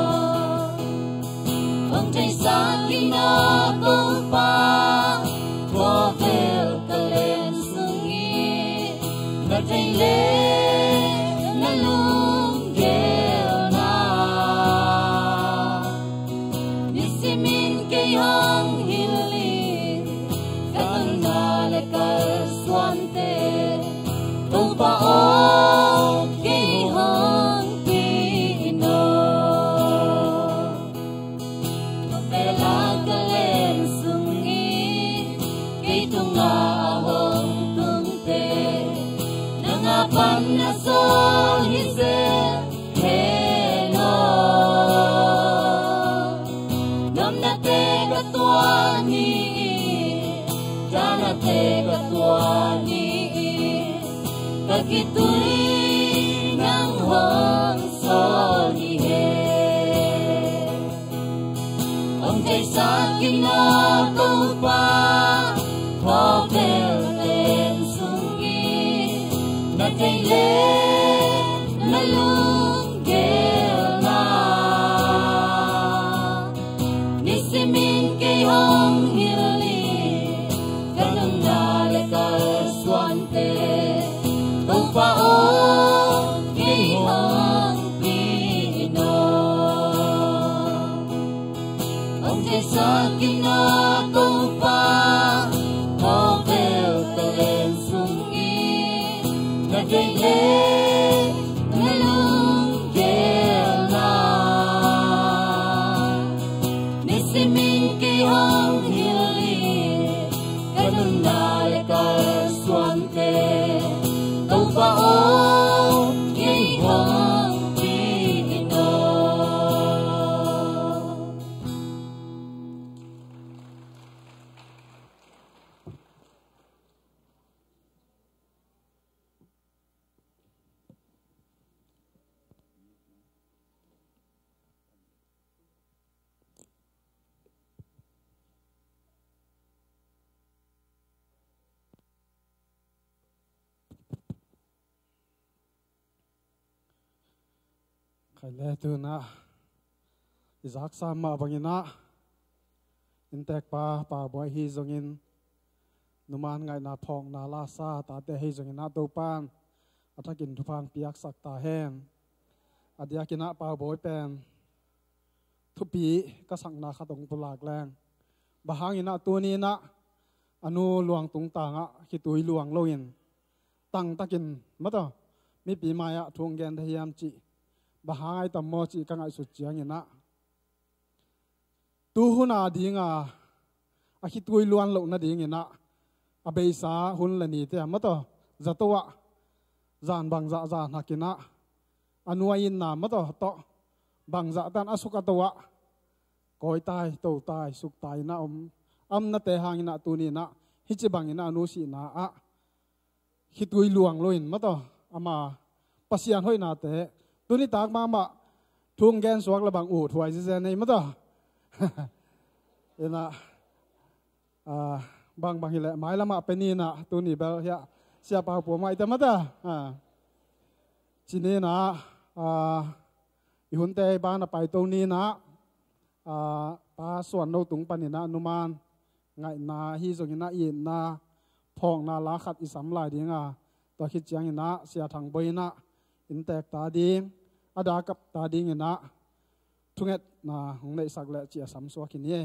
Hong theisak in aw Topa, khawvel ka len sungin na deih le na lunggel na. Nisimin kei hong hilh in, ka nunna le kalsuante. Topa aw, kei hong hilh in aw. Khawvel ah ka len sungin, kei tungah a hong tungte, nang a pan na sawl hi zel hen aw. Nuamnate ka tuah ni in, dahnate ka tuah ni in, ka khitui nang hong sawl ni hen. Hong theisak in aw Topa, khawvel ka len sungin na deih le na lunggel na. Nisimin kei hong hilh in, ka nunna le kalsuante. Topa aw, kei hong hilh in aw. Hong theisak in aw Topa, khawvel ka len sungin na deih le na lunggel na. Nisimin kei hong hilh in, ka nunna le kalsuante. Topa aw, kei hong hilh in aw. Khai le tunah i zaksa mah bangin ah, inntekpa Pa Bawi ahi zongin, numan ngaihna phawkna lasa tate ahi zongin ah, Topan a thakin thupha piaksak ta hen. A diakin ah Pa Bawi pen thupi ka sakna khat hong pulak leng, bang hangin ah tuni in ah a nu luang tungtang ah khitui luang loin, tangtakin, mataw, mipi mai-ah thu hong gen thei hiam cih, bang hang ai tam maw cih ka ngaihsut ciangin ah, tu hun a ding a, a khitui luang loh nadingin ah, a beisa hun le nite ah, mataw, zato ah, zan bangzah zan hakin ah, a nu a itna, mataw, tawh, bangzah tan a suk a to ah, kawitai, totai, suktai in ah om, a omnate hangin ah tuni in ah, hih ci bangin ah a nu sihna ah khitui luang loin, mataw, ama Pasian hoihnate, tuni tak mahmah thu hong gen suak le bang ut huai zizen ei, mataw. In ah, ah, bangbang hi leh mailam ah pia ni in ah, tuni bel hiah Sia Pau Pua mai te, mataw. Ah. Ci ni in ah, ah, i hunte i ban a paito ni in ah, ah, Pa Suan No tung panin ah numan ngaihna ahi zongin ah, itna phawkna la khat i sam lai ding a, tua khit ciangin ah Sia Thang Bawi in ah inntek ta ding, a dak kap ta dingin ah thungetna hong neihsak leh ci-a samsuak hi ni.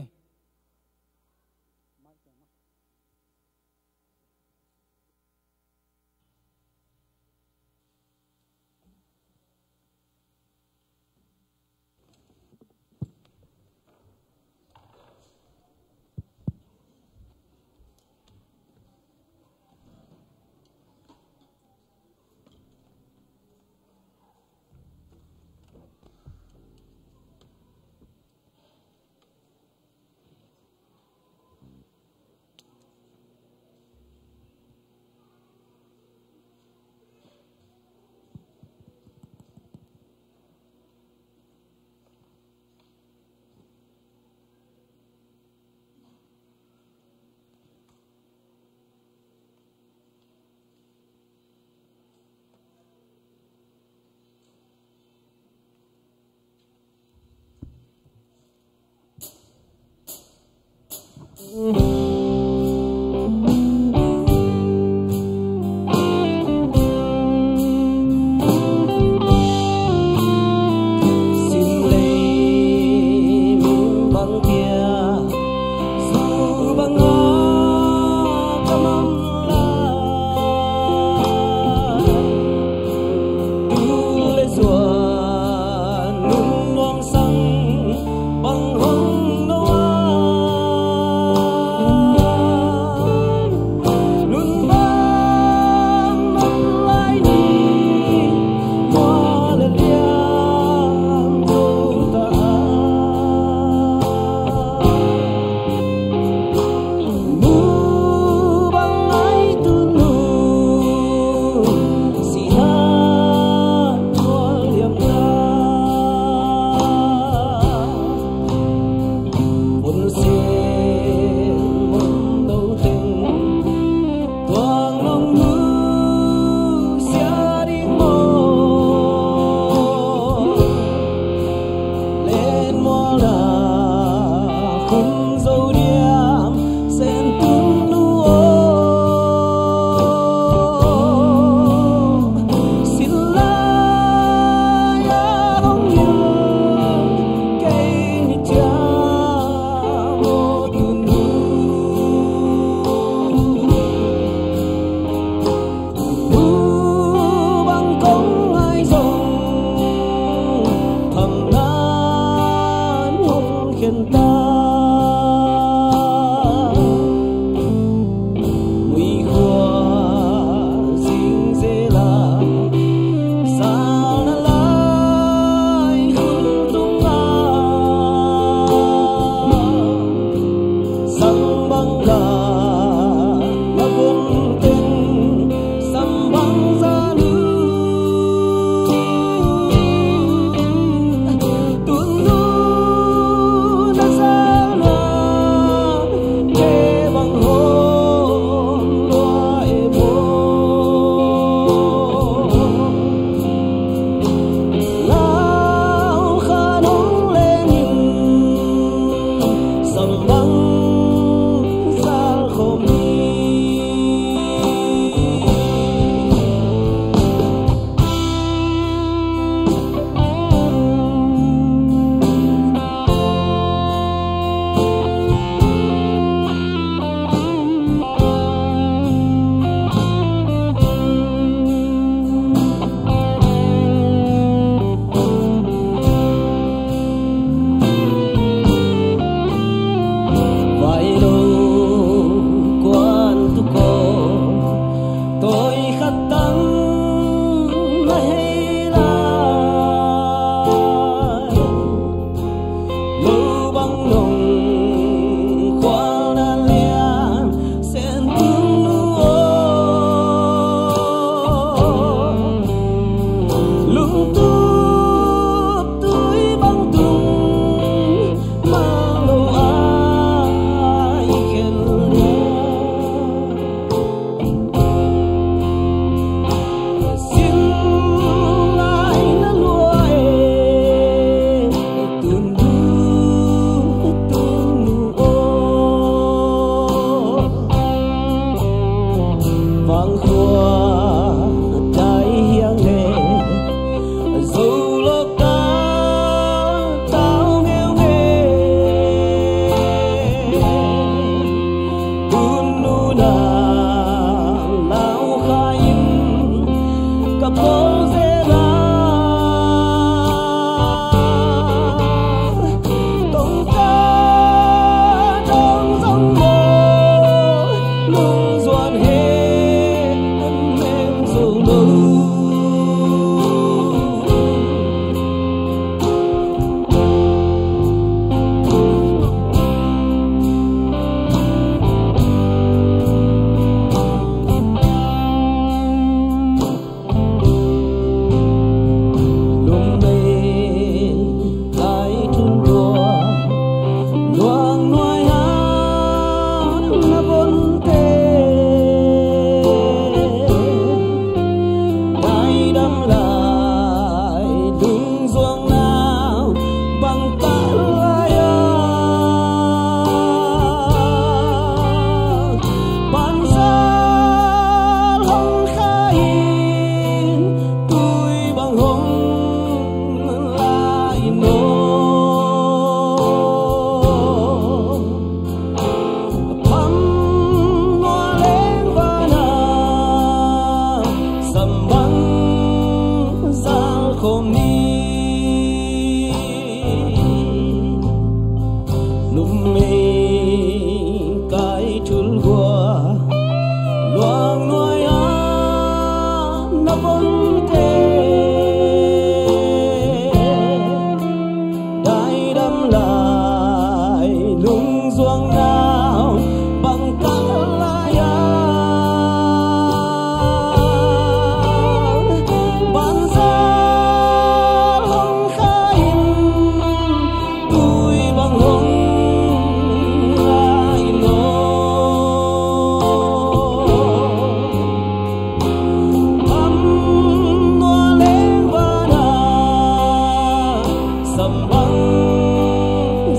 Sambang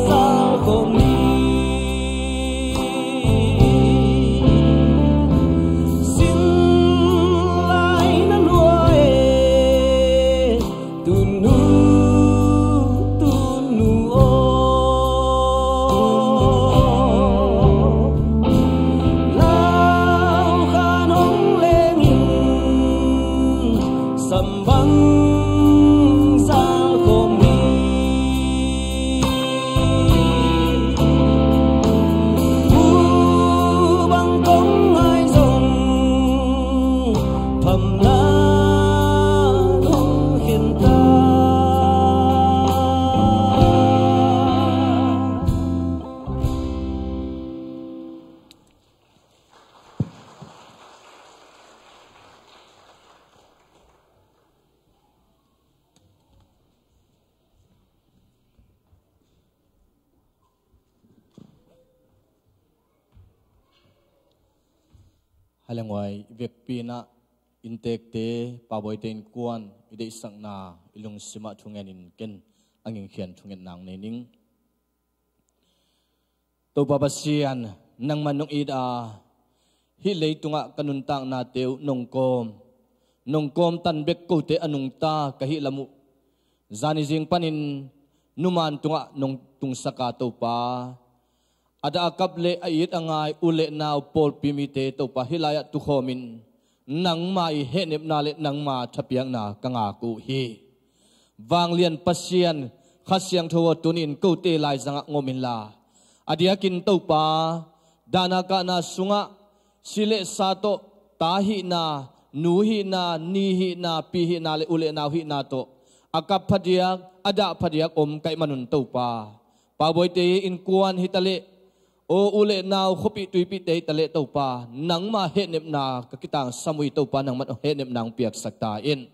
zal khawm ni. Sin lai na lua e, tunu, tunu aw. Lau khan hong lengin, sambang zal khawm ni. Pu bang kong ngai zong, phamna hong khen ta. Halengwai vekpi inah inntekte, Pabawite innkuan i deihsakna i lungsimah thungenin ken a ngingkhian thungetna hong nei ning. Topa Pasian, nangman nong it a, hih leitungah ka nuntaknate uh nong kawm, nong kawm tan bek kote a nungta ka hih lam uh zani zing panin numan tungah nong tungsak a, Topa, a dah a kap le a it a ngai u le nau pawlpi mite, Topa, hih lai-ah tukhawmin nangma i hehnepna le nangma thapiakna ka ngak uh hi. Vanglian Pasian, Kha Siangtho aw, tuni-in kote laizangah ngom inla, a diakin, Topa, dahna kahna sungah si le sa tawh, ta hihna, nu hihna, ni hihna, pi hihna le u le nau hihna tawh a kap phadiak, a dah phadiak om ka hih manun, Topa, Pabawite innkuan hi taleh, aw u le nau khuapih tuipihte hi taleh, Topa, nangma hehnepna ka kitangsam uh hi. Topa, nangman hehnepna hong piaksak ta in.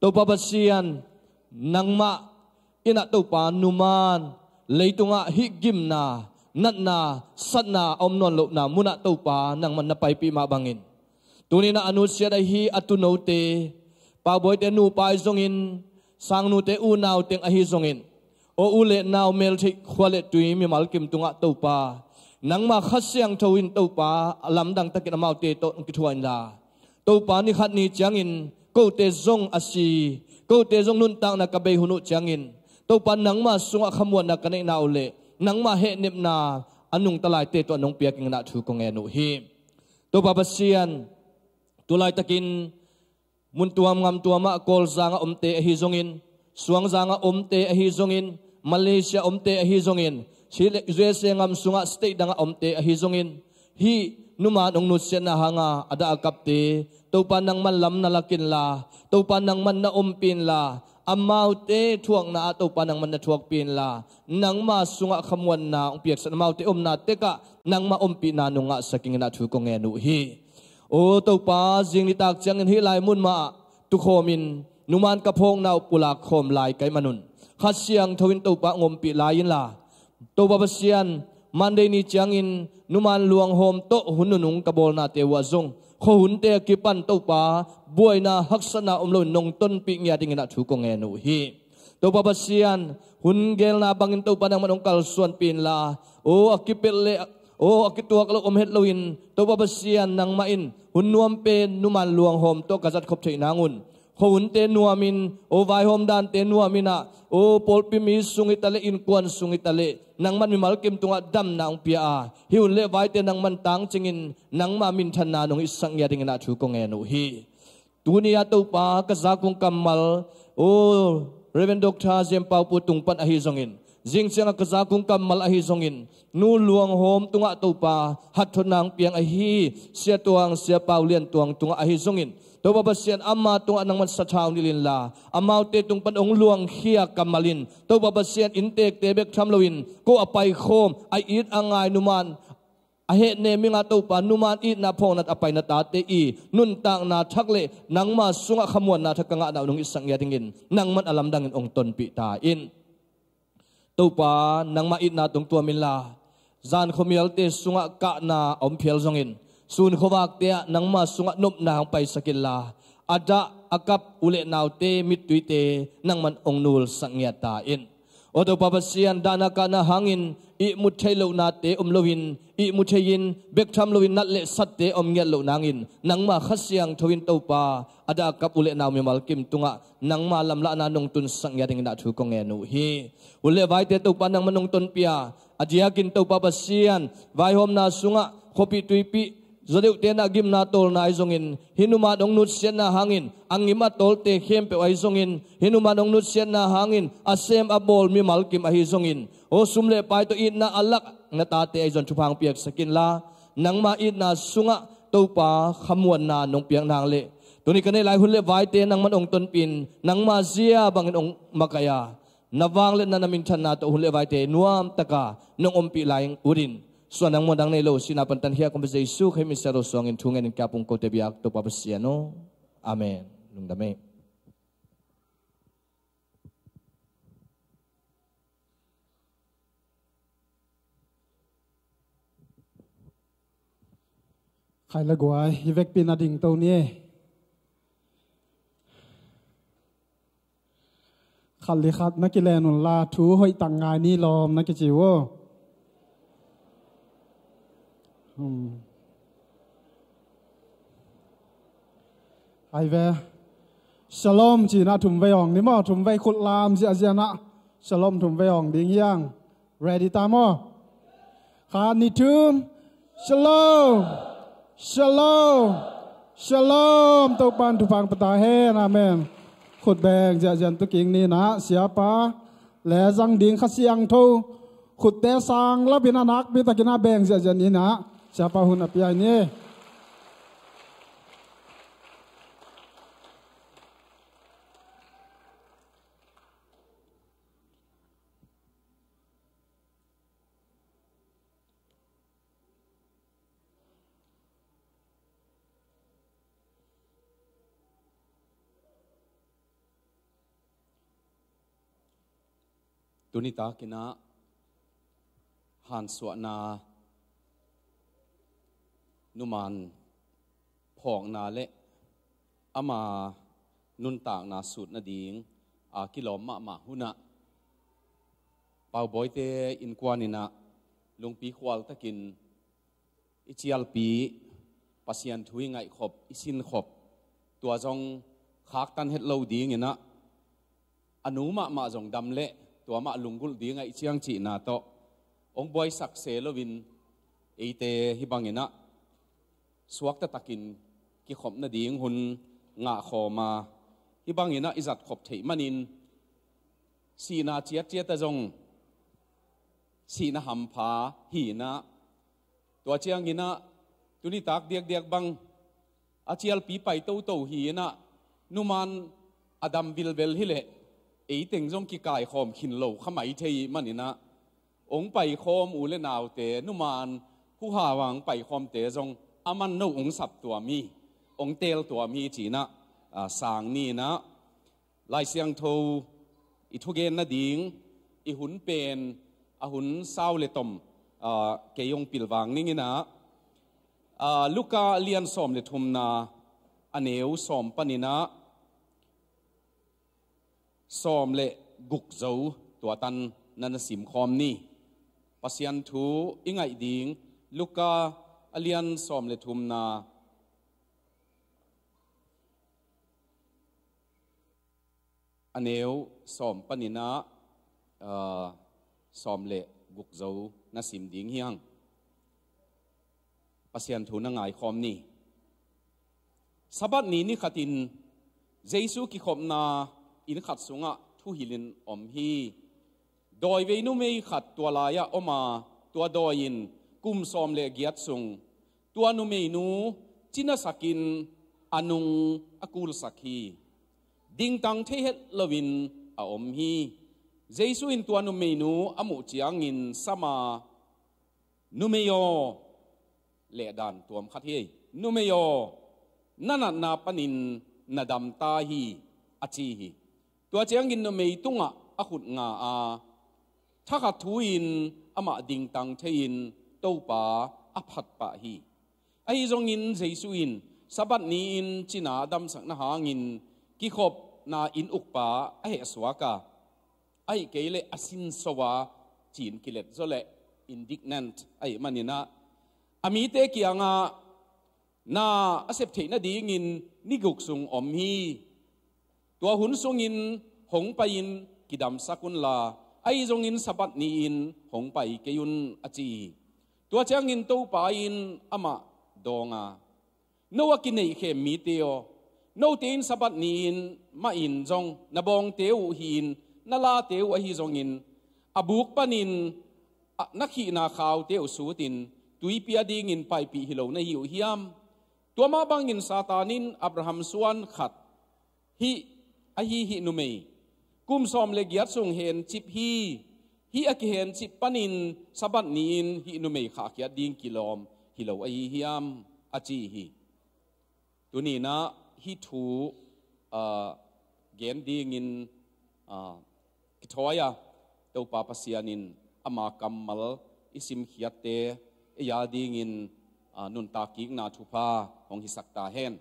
Topa Pasian, nangmah innah, Topa, numan leitungah hih gimna, natna, satna a om nawn lohna munah, Topa, nangman na paipih mah bangin, tuni-in ah a nusiat ahi a tuunote, Pabawite nupa ahi zongin, Sangnute unau teng ahi zongin, aw u le nau, meltheih khua le tui mimal kim tungah, Topa, nangma Kha Siangtho in, Topa, a lamdang takin amaute tawh hong kithuah inla, Topa, ni khat ni ciangin kote zong a si, kote zong nuntakna ka bei hun uh ciangin, Topa, nangma sungah khamuanna ka neihna uh le nangma hehnepna a nungta laite tawh nong piak inginah thu kong ngen uh hi. Topa Pasian, tu laitakin mun tuam ngam tuamah Kawlzangah omte ahi zongin, Suangzangah omte ahi zongin, Malaysia omte ahi zongin, U S A ngam sungah state dangah omte ahi zongin, hih numan hong nusiatna hanga a dah a kapte, Topa, nangman lam na lak inla, Topa, nangman na ompih inla, amaute thuakna ah, Topa, nangman na thuakpih inla, nangma sungah khamuanna hong piaksak, amaute omna tekah nangma ompihna nong ngahsak inginah thu kong ngen uh hi. Aw Topa, zing nitak ciangin hih lai mun mah ah tukhawmin numan ka phawkna uh pulak khawm lai ka hih manun, Kha Siangtho in, Topa, hong ompih lai inla, Topa Pasian, Monday ni ciangin numan luanghawm tawh hun nunung ka bawlnate uh ah zong, khuahunte a kipan, Topa, buaina haksatna om loin nong tonpih ngiat inginah thu kong ngen uh hi. Topa Pasian, hun gelna bangin, Topa, nangman hong kalsuanpih inla, aw a kipelh le, aw a kituak lo om het loin, Topa Pasian, nangmah in hun nuam pen numan luanghawm tawh ka zatkhop theih nangun, khuahunte nuamin, aw vaihawm dante nuamin ah, aw pawlpi mi sung hi taleh, innkuan sung hi taleh, nangman mimal kim tungah damna hong pia a, hih hun le vaite nangman tangcingin nangma minthanna nong itsak ngiat inginah thu kong ngen uh hi. Tuni-ah, Topa, ka zakung kammal, aw Reverend Doctor Zem Pau Pu tung pan ahi zongin, zing ciangah ka zakung kammal ahi zongin, nu luanghawm tungah, Topa, hatthotna hong piang ahi Sia Tuang, Sia Pau Lian Tuang tungah ahi zongin, Topa Pasian, ama tungah nangman sathau nilh inla, amaute tung pan hong luangkhia kammal in, Topa Pasian, inntekte bek tham loin, ko a paikhawm, a it a ngai numan a hehnem inga, Topa, numan itna phawkna a paina tate i nuntakna thak le nangma sungah khamuanna thak ka ngahna uh nong itsak ngiat dingin nangman a lamdangin hong tonpih ta in. Topa, nangmah itna tungtuam inla, zan khuamialte sungah kahna a om phial zongin, sun khuavakte ah nangma sungah nopna hong paisak inla, a dah a kap u le naute mittuite nangman hong nulsak ngiat ta in. Aw Topa Pasian, dahna kahna hangin ihmut theih lohnate om loin, ihmu thei-in bek tham loin nat le satte om ngiat loh nangin, nangma Kha Siangtho in Topa, a dah a kap u le nau mimal kim tungah nangma lamlahna nong tunsak ngiat dingin ah thu kong ngen uh hi. U le vaite Topa nangman nong tonpih a, a diakin Topa Pasian, vaihawmna sungah khuapih tuipih zaw deuhte na gimna tawlna ahi zongin, hih numan hong nutsiatna hangin a ngim a tawlte khempeuh ahi zongin, hih numan hong nutsiatna hangin a sem a bawl mimal kim ahi zongin, aw sum le pai tawh itna a lak na tate ahi zong thupha hong piaksak inla, nangma itna sungah Topa khamuanna nong piak nang le, tuni ka neih lai hun le vaite nangman hong tonpih in, nangma zia bangin hong makaih a, na vangliatna na minthanna tawh hun le vaite nuamtaka nong ompih lai uh in, suan dang muan dang nei lo, sihna pan tankhiat a kong pia Jesu Khrih min siangtho suangin thu ngenin ka pung kote biak Topa Pasian aw. Amen. Lungdam ei. Khai le guai, i vekpi na dingto ni. Khat li khat na kilen unla, thu hoih tak ngai ni lawm na kici uh. Hmm. Ai ve. Shalom ci-in ah thum vei awng ni maw, thum vei khut lam ziahziah in ah. Shalom thum vei awng ding hi hang. Ready ta maw? Khat, nih, thum. Shalom. Shalom. Shalom. Topa'n thupha hong pia ta hen. Amen. Khut beng ziahziah in tu kik ni in ah, siapa le zang ding Kha Siangtho khutte sang lapin a nakpi takin a beng ziahziah in ah, siapa hun a pia ni. Tuni takin ah hansuahna, numan phawkna le ama nuntakna sut nading a kilawm mahmah hun ah, Paubawite innkuan in ah lungpi khual takin i cialpi, Pasian thu i ngaihkhop, i sinkhop, tua zong khaktan het lo dingin ah, a nu mahmah zong dam leh tua mah lunggulh ding ahih ciang cihna tawh hong buaisak se loin, eite hih bangin ah suakta takin kikhop nading hun ngahkhawm a, hih bangin ah i zatkhop theih manin, sihna ciatciat ah zong sihna hampha hi in ah, tua ciangin ah tuni tak diakdiak bang a cialpi pai toto hi in ah, numan a dam vilvel hi leh eiteng zong kikaikhawm khin lo kha mai thei manin ah, hong paikhawm u le naute, numan huhau a hong paikhawmte zong a manno hong sap tuam hi, hong teel tuam hi ci-in ah, a, sang ni in ah, Lai Siangtho i thugen nading i hun pen a hun sau le tom, aa, kei hong pilvang ning in ah, aa, Luka a lian sawm le thumna, a neu sawm panin ah sawm le guk zo, tua tan na na simkhawm ni. Pasian thu i ngaih ding, Luka a lian sawm le thumna, a neu sawm panin ah, aa, sawm le guk zo na sim ding hi hang. Pasian thu na ngaikhawm ni. Sabbath ni ni khatin Jesu kikhopna inn khat sungah thuhilhin om hi. Dawivei numei khat tua lai-ah om a, tua dawi in kum sawm le giat sung tua numeinu cinasakin a nung a kulsak hi. Dingtang thei het loin a om hi. Jesu in tua numeinu a muh ciangin sam a, "Numei aw," leh dan tuam khat hi, "Numei aw, na natna panin na dam ta hi," a ci hi. Tua ciangin numei tungah a khut nga a, thakhat thu-in amah dingtang thei-in Topa a phat pah hi. Ahi zongin Jesu in Sabbath ni-in cina a damsakna hangin kikhopna inn ukpa a hehsuak a, ahih kei leh a sinso a, ci-in kilet zaw leh indignant ahih manin ah, a mite kiangah na a sep theih nadingin ni guk sung om hi. Tua hun sungin hong pai-in kidamsak unla, ahi zongin Sabbath ni-in hong pai kei un, a ci hi. Tua ciangin Topa in amah dawng a, no a kineihkhem mite aw, note in Sabbath ni-in mah in zong na bawngte uh hi-in, na late uh ahi zongin, a buk panin a, na khihna khaute uh sutin, tuipi a dingin paipih hi lo na hi uh hiam? Tua mah bangin Satan in Abraham suan khat, hih, ahi hih numei, kum sawm le giat sung hencip hi, hih a kihencip panin Sabbath ni-in hih numei khahkhiat ding kilawm hi lo ahi hiam, a ci hi. Tuni-in ah hih thu, aa, gen dingin, aa, kithawi a, Topa Pasian in ama kammal i simkhiatte ei a dingin, aa, nuntak kikna thupha hong hisak ta hen.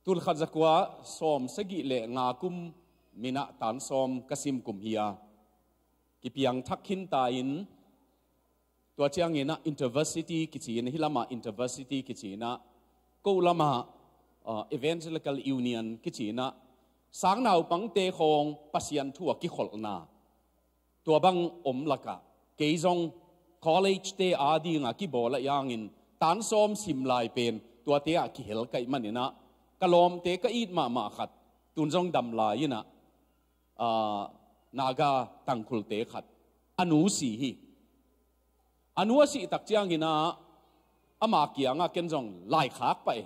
Tulkhat zakua sawm sagih le nga kum minah tan sawm ka sim kum hi a, kipiang thak khin ta in, tua ciangin ah InterVarsity kici-in, hih lamah InterVarsity kici-in ah, ko lamah, uh, Evangelical Union kici-in ah, sangnaupangte khawng Pasian thu a kikholhna, tua bang om lakah, kei zong college-te a dinga kibawl a, iangin tan sawm sim lai pen tuate ah kihel ka hih manin ah, ka lawmte ka it mahmah khat, tun zong dam lai in ah, aa, Naga Tangkhulte khat, a nu si hi. A nu a sih tak ciangin ah, ama kiangah ken zong lai khak pah e.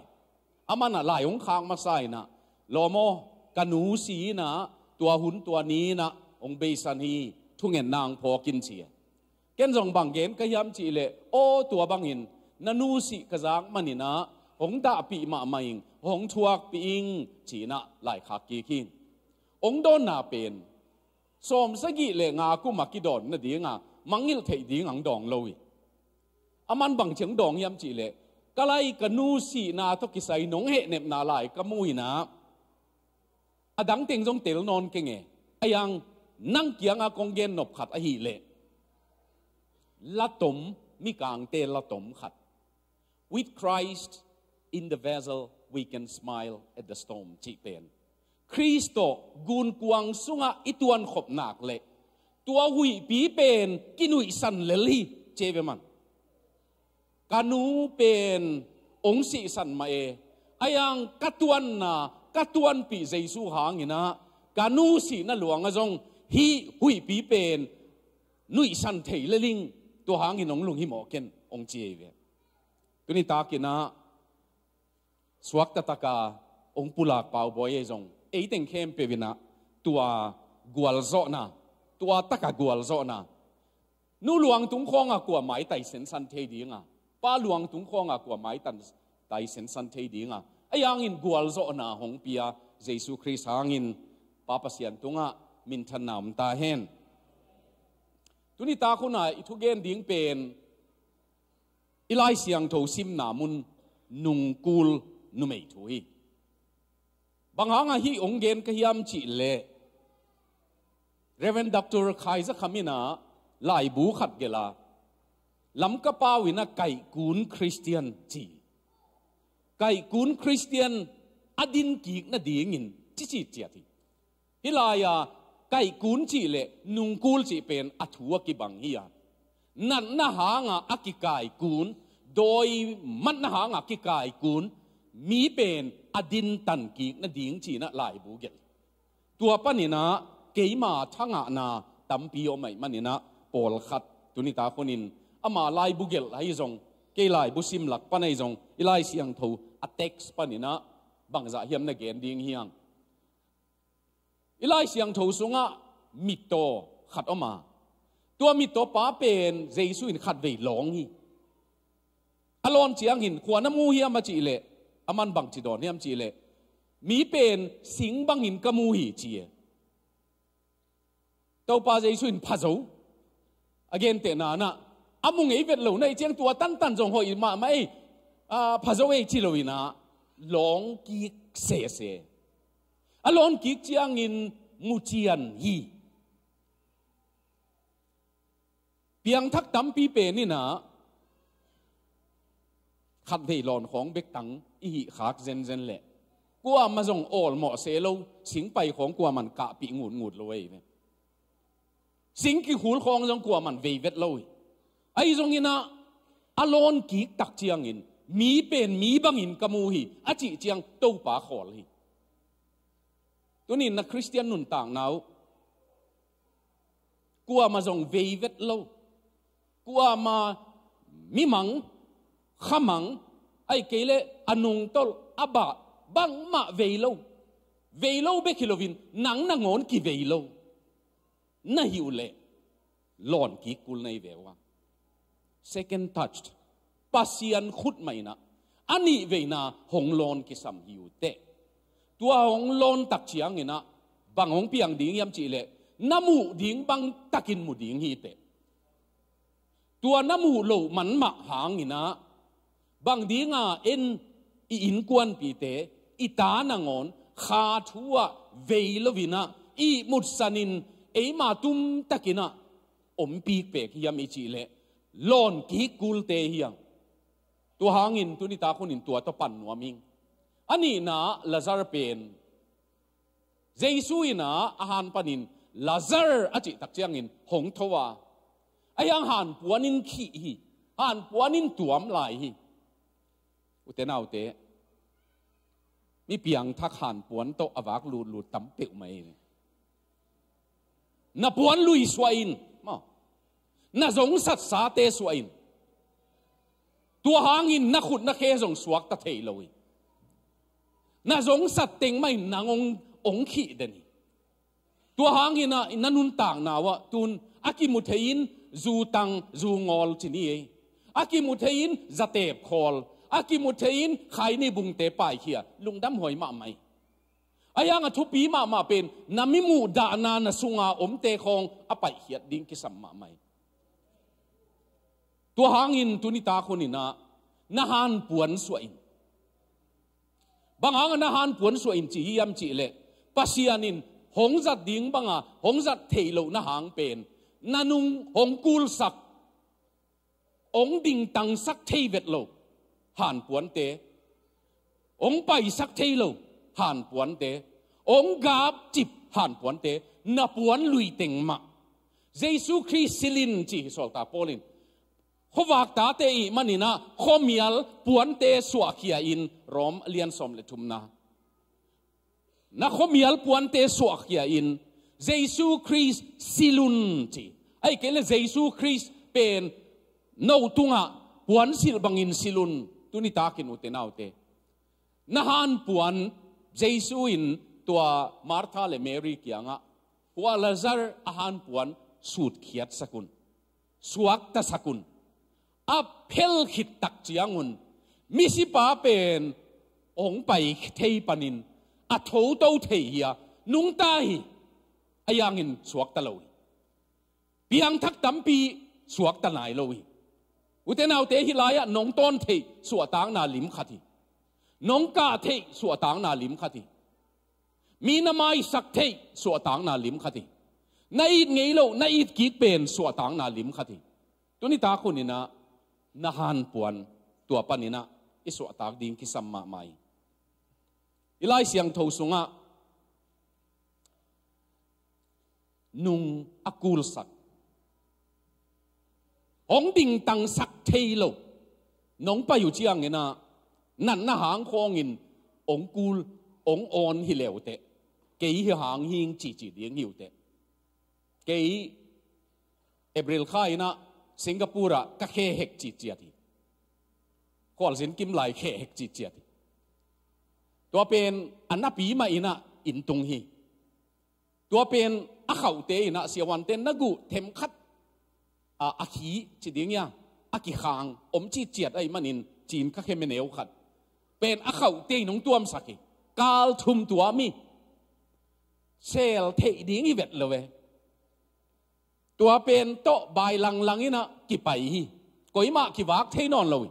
Aman ah lai hong khak masa in ah, lawm aw, ka nu si in ah, tua hun tua ni-in ah hong beisan hi, thungetna hong phawk in, ci a. Ken zong bang gen ka hiam cih leh, aw, tua bangin na nu sih ka zak manin ah, hong dahpih mahmah ing, hong thuakpih ing, ci-in ah lai khak kik hi. Hong dawnna pen sawm sagih le nga kum a kidawn nadinga mangngilh theih ding hong dawng lo hi. Aman bang ci hong dawng hiam cih leh, ka lai ka nu sihna tawh kisai nong hehnepna lai ka mu in ah, a dang teng zong tel nawn keng e. Ahi zongin nang kiangah kong gen nop khat ahih leh, latom, mikangte latom khat, "With Christ in the vessel, we can smile at the storm," cih pen, Khrist tawh gunkuang sungah i tuankhop nak leh, tua huihpi pen kinuihsan lel hi, ci ve maw. Ka nu pen hong sihsan mah e, ahi zongin ka tuanna, ka tuanpih Jesu hangin ah, ka nu sihna luang ah zong hih huihpi pen nuihsan thei lel ing, tua hangin hong lunghimawh ken, hong ci hi ve. Tuni takin ah, suakta taka hong pulak Paubawi ahi zong, ei teng khempeuh in ah tua gualzawhna, tua taka gualzawhna, nu luangtung khawngah kua maitai sensan thei ding a, pa luangtung khawngah kua maitai sensan thei ding a, ahi zongin gualzawhna hong pia Jesu Khrist hangin Pa Pasian tungah minthanna om ta hen. Tuni tak hun ah i thugen ding pen i Lai Siangtho simna mun nungkul numei thu hi. Bang hangah hih hong gen ka hiam cih leh, Reverend Doctor Khai Za Kham in ah laibu khat gelh a, Lamka pau in ah Kaikun Khristian ci. Kaikun Khristian a din kik nadingin ci citciat hi. Hih lai-ah kaikun cih leh nungkul cih pen a thu a kibang hi a, natna hangah a kikaikun, dawi matna hangah a kikaikun mi pen a dintan kik nading ci-in ah laibu gelh. Tua panin ah keima thangahna tampi om ahih manin ah, pawlkhat tuni tak hunin ama laibu gelh ahi zong, kei laibu sim lak pan ahi zong, i Lai Siangtho a text panin ah bangzah hiam na gen ding hiam? I Lai Siangtho sungah mittaw khat om a, tua mittaw pa pen Jesu in khatvei lawng hi. A lawn ciangin kua na mu hiam a cih leh, aman bangci dawn hiam cih leh, mi pen sing bangin ka mu hi, ci e. Topa Jesu in pha zo. A gentehna-in ah, a mu ngei vet lo na hih ciang tua tantan zong hoih mahmah ei. a, pha zo ei ci lo in ah, lawng kik sese. A lawn kik ciangin mu cian hi. Piangthak tampi pen in ah, khatvei lawn khawng bek tang i hih khak zenzen leh, kuamah zong awlmawh se lo, singpai khawng kuamah in kahpih ngutngut lo ei ve. Sing kikhul khawng zong kuamah in vei vet lo hi. Ahi zongin ah, a lawn kik tak ciangin, mi pen mi bangin ka mu hi, a cih ciang Topa khawl hi. Tuni in na Khristian nuntakna uh, kuamah zong vei vet lo, kuamah mimang, khamang, ahih kei leh a nungtolh, a bah, bangmah vei lo. Vei lo bek hi loin, nang nangawn kivei lo na hih uh leh, lawn kik kul na hi ve uh a. Second touch, Pasian khut mah in ah, a nih veina hong lawn kisam hi uh teh. Tua hong lawn tak ciangin ah, bang hong piang ding hiam cih leh, na muh ding bang takin mu ding hi teh. Tua na muh loh man mah hangin ah, bang dinga en i innkuanpihte, i ta nangawn, kha thu ah vei loin ah, ihmutsanin eima tumtakin ah ompih pek hiam i cih leh, lawn kik kulte hi hang. Tua hangin tuni tak hunin tua tawh pan nuam ing. A nihna, Lazar pen, Jesu in ah a han panin, Lazar, a cih tak ciangin hong tho a. Ahi hang hanpuan in khih hi. Hanpuan in tuam lai hi. Ute naute, mi piangthak hanpuan tawh a vak lutlut tam peuhmah hi. Na puan lui suah in, maw, na zongsatsate suah in. Tua hangin na khut na khe zong suakta thei lo hi. Na zongsat teng mah in nang hong, hong khih den hi. Tua hangin ah, na nuntakna uh ah, tun a kimu thei in, zu tang, zu ngawl ci ni ei. A kimu thei in, zatep khawl. A kimu thei in, khaini bungte paikhia. Lungdam huai mahmah hi. Ahi hang a thupi mahmah pen, na mi muhdahna na sunga omte khawng a paihkhiat ding kisam mahmah hi. Tua hangin tuni tak hunin ah, na hanpuan suah in. Bang hang a na hanpuan suah in ci hiam cih leh, Pasian in hong zat ding banga hong zat theih loh na hang pen, na nung hong kulsak, hong dingtangsak thei vet lo hanpuante, hong paisak thei lo hanpuante, hong gapcip hanpuante, na puan lui teng mah. Jesu Khrist silh in ci hi sawltak Paul in. Khuavak tate ahih manin ah, khuamial puante suahkhia in, Rom a lian sawm le thumna. Na khuamial puante suahkhia in, Jesu Khrist silh un ci. Ahih kei leh Jesu Khrist pen no tungah puansilh bangin silh un, tuni takin ute naute. Na hanpuan, Jesu in tua Martha le Mary kiangah, hua Lazar a hanpuan sutkhiatsak un, suaktasak un. A phel khit tak ciangun, misipa pen hong pai thei panin, a thoto thei hi a, nungta hi, ahi hangin suakta lo hi. Piangthak tampi suakta nai lo hi. Ute naute, hih lai-ah nong tawn theih suahtakna lim khat hi. Nong kah theih suahtakna lim khat hi. Mi na maisak theih suahtakna lim khat hi. Na it ngei loh, na it kik pen suahtakna lim khat hi. Tuni tak hunin ah, na hanpuan tua panin ah i suahtak ding kisam mahmah hi. I Lai Siangtho sungah, nung a kulsak, hong dingtangsak thei lo, nong pai uh ciangin ah, natna hang khawngin hong kul, hong awn hi le uh teh, kei hih hang hing cihcih ding hi uh teh. Kei April kha in ah Singapore ah ka khe hek citciat hi. Khualzin kim lai khe hek citciat hi. Tua pen a napi mah in ah inn tung hi. Tua pen a khauhte in ah, siavuante na guh themkhat, a, a khi ci ding hia, a kikhang om citciat ahih manin, cin ka khe meneu khat pen a khauhte in hong tuamsak hi. Kal thum tuam hi. Sel theih ding hi vet lo ve. Tua pen tawh bai langlang in ah kipai hi. Koimah kivak thei nawn lo hi.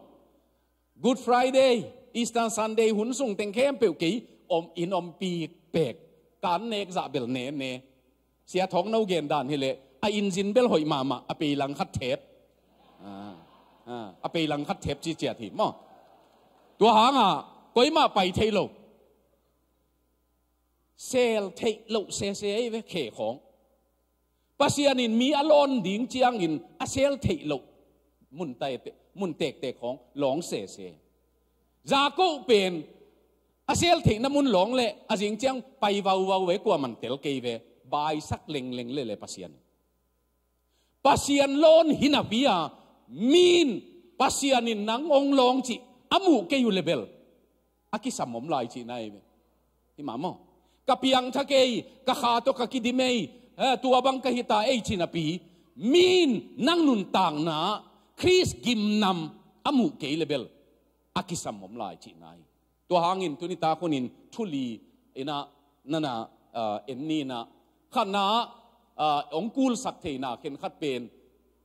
Good Friday, Easter Sunday hun sung teng khempeuh kei om in om pikpek. Kan nek zah bel ne ne. Sia Thawng No gen dan hileh a inzin bel hoih mahmah, a peilang khat thep. Ah, ah, a peilang khat thep ci ciat hi maw. Tua hangah koimah pai thei lo. Sel theih loh sese ei ve khe khawng. Pasian in mi a lawn ding ciangin a sel theih loh mun tektek khawng lawng sese. Jakob pen a sel theihna mun lawng le a zing ciang pai vauvau ve, kuaman tel kei ve. Baisak lengleng le le Pasian. Pasian lawn hi napi a, min Pasian in nang ong lawng cih a muh kei uh le bel a kisam om lai cihna ei ve. Hi mah maw? Ka piangthak ei, ka kha tawh ka kidim ei, eh, tua bang ka hita ei cih napi, min nang nuntakna Khrist gimnam a muh kei le bel a kisam om lai cihna ei. Tua hangin tuni tak hunin thu li inah nana, ah, en ni inah khatna, ah, ong kulsak theina khenkhat pen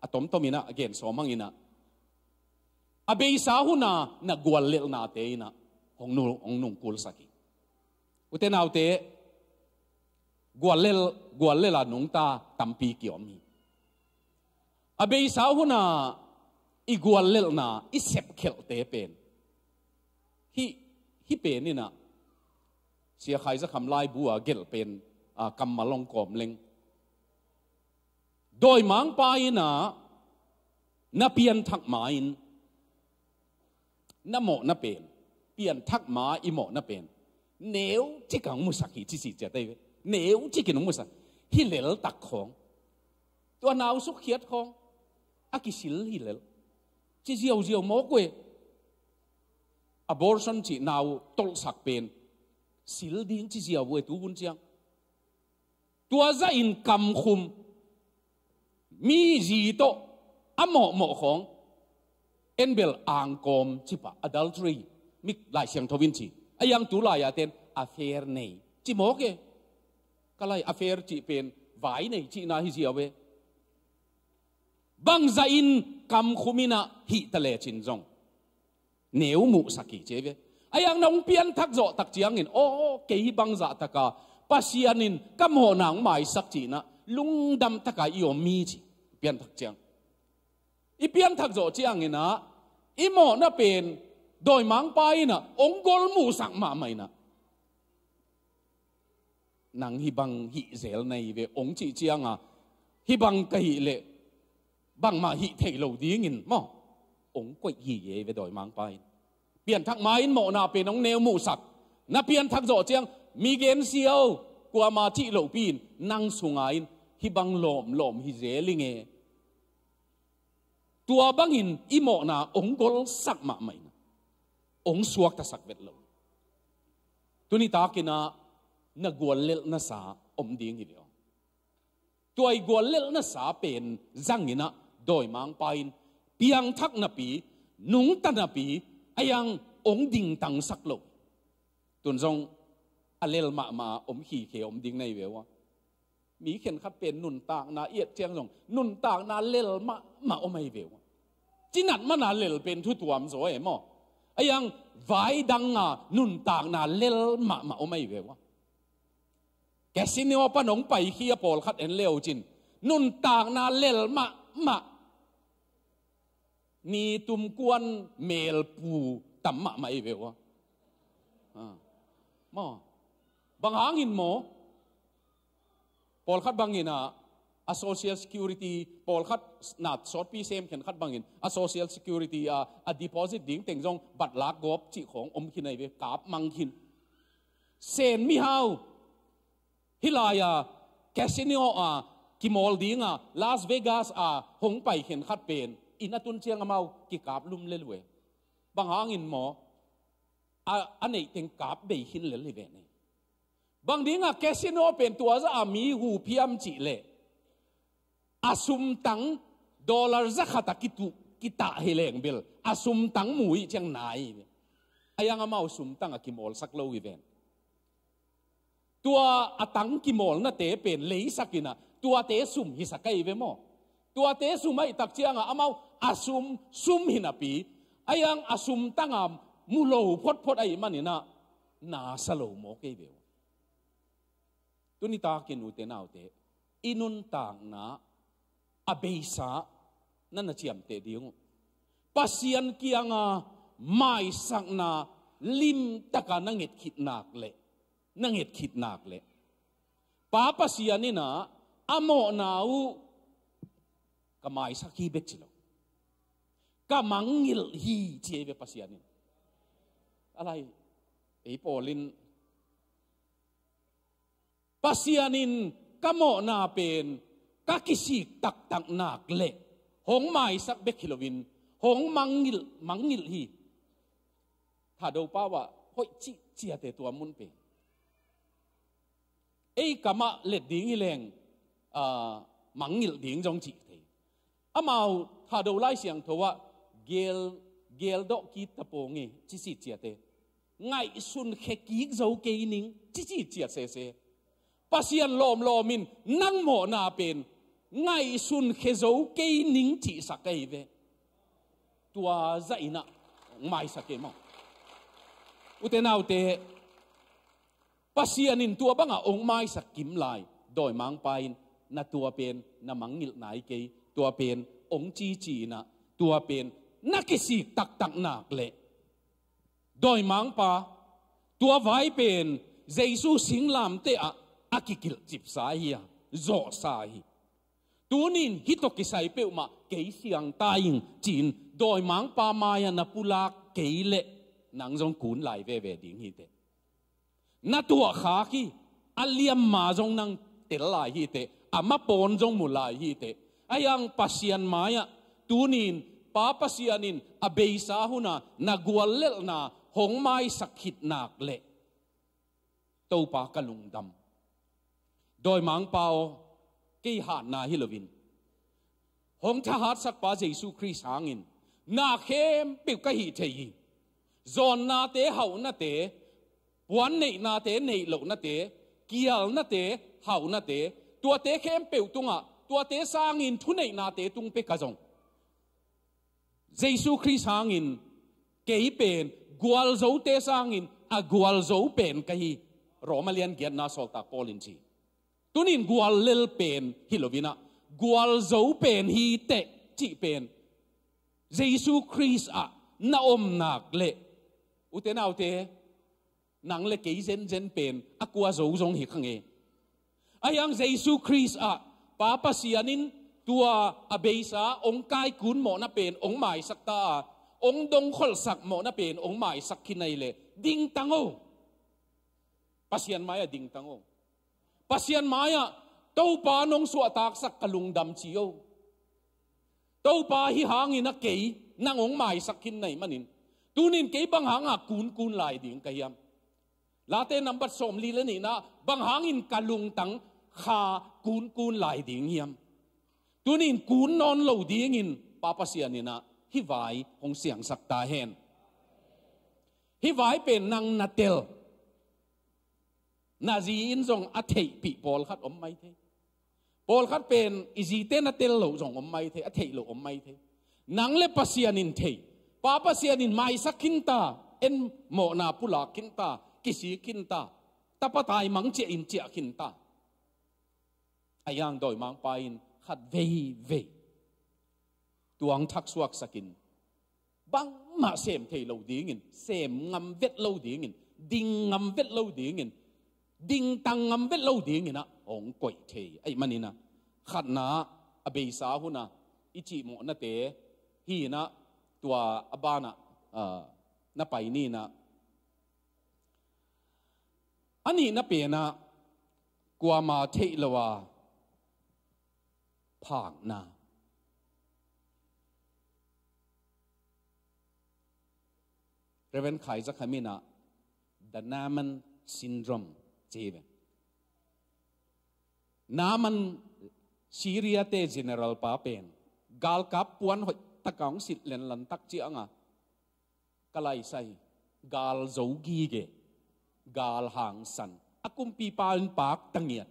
a tomtom inah a gen sawm hang inah a beisa huna na guallelhnate inah hong nu-, hong nung kulsak hi. Ute naute, guallel, guallel a nungta tampi kiom hi. A beisa huna i guallelhna i sepkhelhte pen hih, hih pen inah Sia Khai Za Kham laibu a gelh pen, a, kammal ong kawm leng. Dawimangpa inah na pianthak ma-in na mawhna pen, pianthak ma i mawhna pen neu cik ong musak hi ci ci ciat ei ve. Neu cikin ong musak. Hi lel tak khawng. Tua nau sukkhiat khawng a kisil hi lel ci ziauziau mawk uh e. Abortion cih nau tolhsak pen sil ding ci ziau uh e tu hun ciang. Tua zahin kamkhum, mi zi tawh a mawhmawh khawng, en bel angkawm cipah, adultery, mi Lai Siangtho in ci. A yang tu lai-a ten affair nei ci mawk e. Ka lai affair cih pen vai nei cihna hi ziau e. Bangzahin kamkhum inah hih ta lecin zong neu muhsak hi ci ei ve. A yang nong pianthak zawh tak ciangin, aw, kei bangzah taka Pasian in ka mawhna ong maisak cih inah lungdam taka i om hi ci. Pianthak ciang, i pianthak zawh ciang inah i mawhna pen dawimangpa inah ong gol muhsak mahmah inah nang hih bang hih zel na hi ve ong cih cianga, hih bang ka hih leh bangmah hih theih lo dingin maw, ong koih hi ei ve dawimangpa in. Pianthak ma-in mawhna pen ong neu muhsak. Na pianthak zawh ciang mi gensiau kuama cih lohpi in nang sunga in hih bang lawmlawm hi zel ing e. Tua bangin i mawhna ong golsak mahmah in ong suaktasak vet lo. Tuni takinah na guallelh nasa om ding hi ve aw. Tua i guallelh nasa pen zanginah dawimangpa in piangthak napi, nungta napi, a yang ong dingtangsak lo. Tun zong a lel mahmah om khikhe om ding na hi ve uh a. Mi khenkhat pen nuntakna i et ciang zong nuntakna lel mahmah om ahi ve uh a. Cinat mana lel pen thutuam zaw e maw. A yang vai danga nuntakna lel mahmah om ahi ve uh a. Casino pan ong paikhia pawlkhat en leu cin nuntakna lel mahmah. Ni tumkuan melpu tam mahmah ahi ve uh a. Ah. Maw. Bang hangin maw. Pawlkhat bangin a, a social security, pawlkhat na sawtpi sem khenkhat bangin a social security a, a deposit ding teng zong batlak gawp cih khawng om khin ahi ve, kap mang khin. Sen mihau hih lai-a casino a kimawl dinga Las Vegas a hong pai khenkhat pen inn a tun ciang amau kikap lum lel uh e. Bang hangin maw, a, a neih teng kap bei khin lel hi ve nei. Bang dinga casino pen tua zah a mi hu phiam cih leh a sumtang dollar zakhat a kituh kitah hi leng bel a sumtang mu ih ciang nai hi ve. A yang amau sumtang a kimawlsak lo hi ven. Tua a tang kimawlnate pen leisak inah tuate sum hisak ahi ve maw. Tuate sum ahih tak ciangah amau a sum, sum hi napi, Ahi hang a sum tangah mu lo photphot ahih manin ah na sa lo maw kei ve uh. Tuni takin ute naute, i nuntakna a beisa na na ciamteh ding uh. Pasian kianga maisakna limtaka na nget khit nak leh, na nget khit nak leh, Pa Pasian in ah a mawhna uh ka maisak hi bek ci lo, ka mangngilh hi ci ei ve Pasian in. A lai, ei pawl in Pasian in ka mawhna pen ka kisik taktak nak leh hong maisak bek hi loin hong mangngilh, mangngilh hi. Thado pau ah hoih cih ciate tua mun pen ei kamah let ding hi leng, ah, mangngilh ding zong cih thei. Amau Thado Lai Siangtho ah gel, geldawh kik ta pong hi, ci cih ciate. Ngaihsun khe kik zo kei ning, ci cih ciat sese. Pasian lawmlawm in nang mawhna pen ngaihsun khe zo kei ning cihsak ahi ve. Tua zah in ah hong maisak kei maw? Ute naute, Pasian in tua bangah hong maisak kim lai, dawimangpa in na tua pen na mangngilh nai kei, tua pen hong cici in ah, tua pen na kisik taktak nak leh, dawimangpa, tua vai pen Jesu singlamteh ah a kikilhcipsa hi a, zawhsa hi. Tunin hih tawh kisai peuhmah kei siang ta ing ci-in dawimangpa mai-ah na pulak kei leh nang zong kun lai veve ding hi teh. Na tuahkhak hi, a liamma zong nang tel lai hi teh, a mapawn zong mu lai hi teh. Ahi hang Pasian mai-ah tunin Pa Pasian in a beisa hunah na guallelhna hong maisak khit nak leh, Topa ka lungdam. Dawimangpa aw, kei hatna hi loin, hong thahatsakpa Jesu Khrist hangin na khempeuh ka hih thei hi. Zawnnate, hauhnate, puan neihnate, neih lohnate, kialnate, hauhnate, tuate khempeuh tungah, tuate sangin thuneihnate tung peka zong, Jesu Khrist hangin kei pen gualzote sangin a gualzo pen ka hi, Roma lian giatna sawltak Paul in ci. Tunin guallel pen hi loin ah, gualzo pen hi teh cih pen Jesu Khrist ah na om nak leh, ute naute, nang le kei zenzen pen a kua zo zong hi kha nge. Ahi hang Jesu Khrist ah Pa Pasian in tua a beisa hong kaikun mawhna pen hong maisak ta a, hong dongkholhsak mawhna pen hong maisak khin ahih leh dingtang o. Pasian mai-ah dingtang o. Pasian mai-ah, Topa, nong suahtaksak, ka lungdam ci o. Topa, hih hangin ah kei nang hong maisak khin na hih manin, tunin kei bang hanga kunkun lai ding ka hiam? Late nambat sawmli le nihna, bang hangin ka lungtang kha kunkun lai ding hiam? Tunin kun nawn lo dingin Pa Pasian in ah hih vai hong siangsak ta hen. Hih vai pen nang na tel, na zi in zong a theihpih pawlkhat om mai thei. Pawlkhat pen i zite na tel loh zong om mai thei, a theih loh om mai thei. Nang le Pasian in thei. Pa Pasian in maisak khin ta, en mawhna pulak khin ta, kisik khin ta, tapa taimang ciah in ciah khin ta. Ahi hang dawimangpa in khat veivei tuang thak suaksakin, bangmah sem thei lo dingin, sem ngam vet lo dingin, ding ngam vet lo dingin, dingtang ngam vet lo dingin ah hong koih thei. Ahih manin ah khatna, a beisa hun ah i cihmawhnate hi in ah, tua a banah, ah, na pai ni in ah, a nihna pen ah kuama theih lo a phakna. Reverend Khai Za Kham in ah the Naaman syndrome ci hi ve. Naaman, Syria te general pa pen, galkap puan hoih taka hong silh lenlan tak ciangah, ka laisai, gal zo gige, gal hangsan, a kumpipa in pak ta ngiat.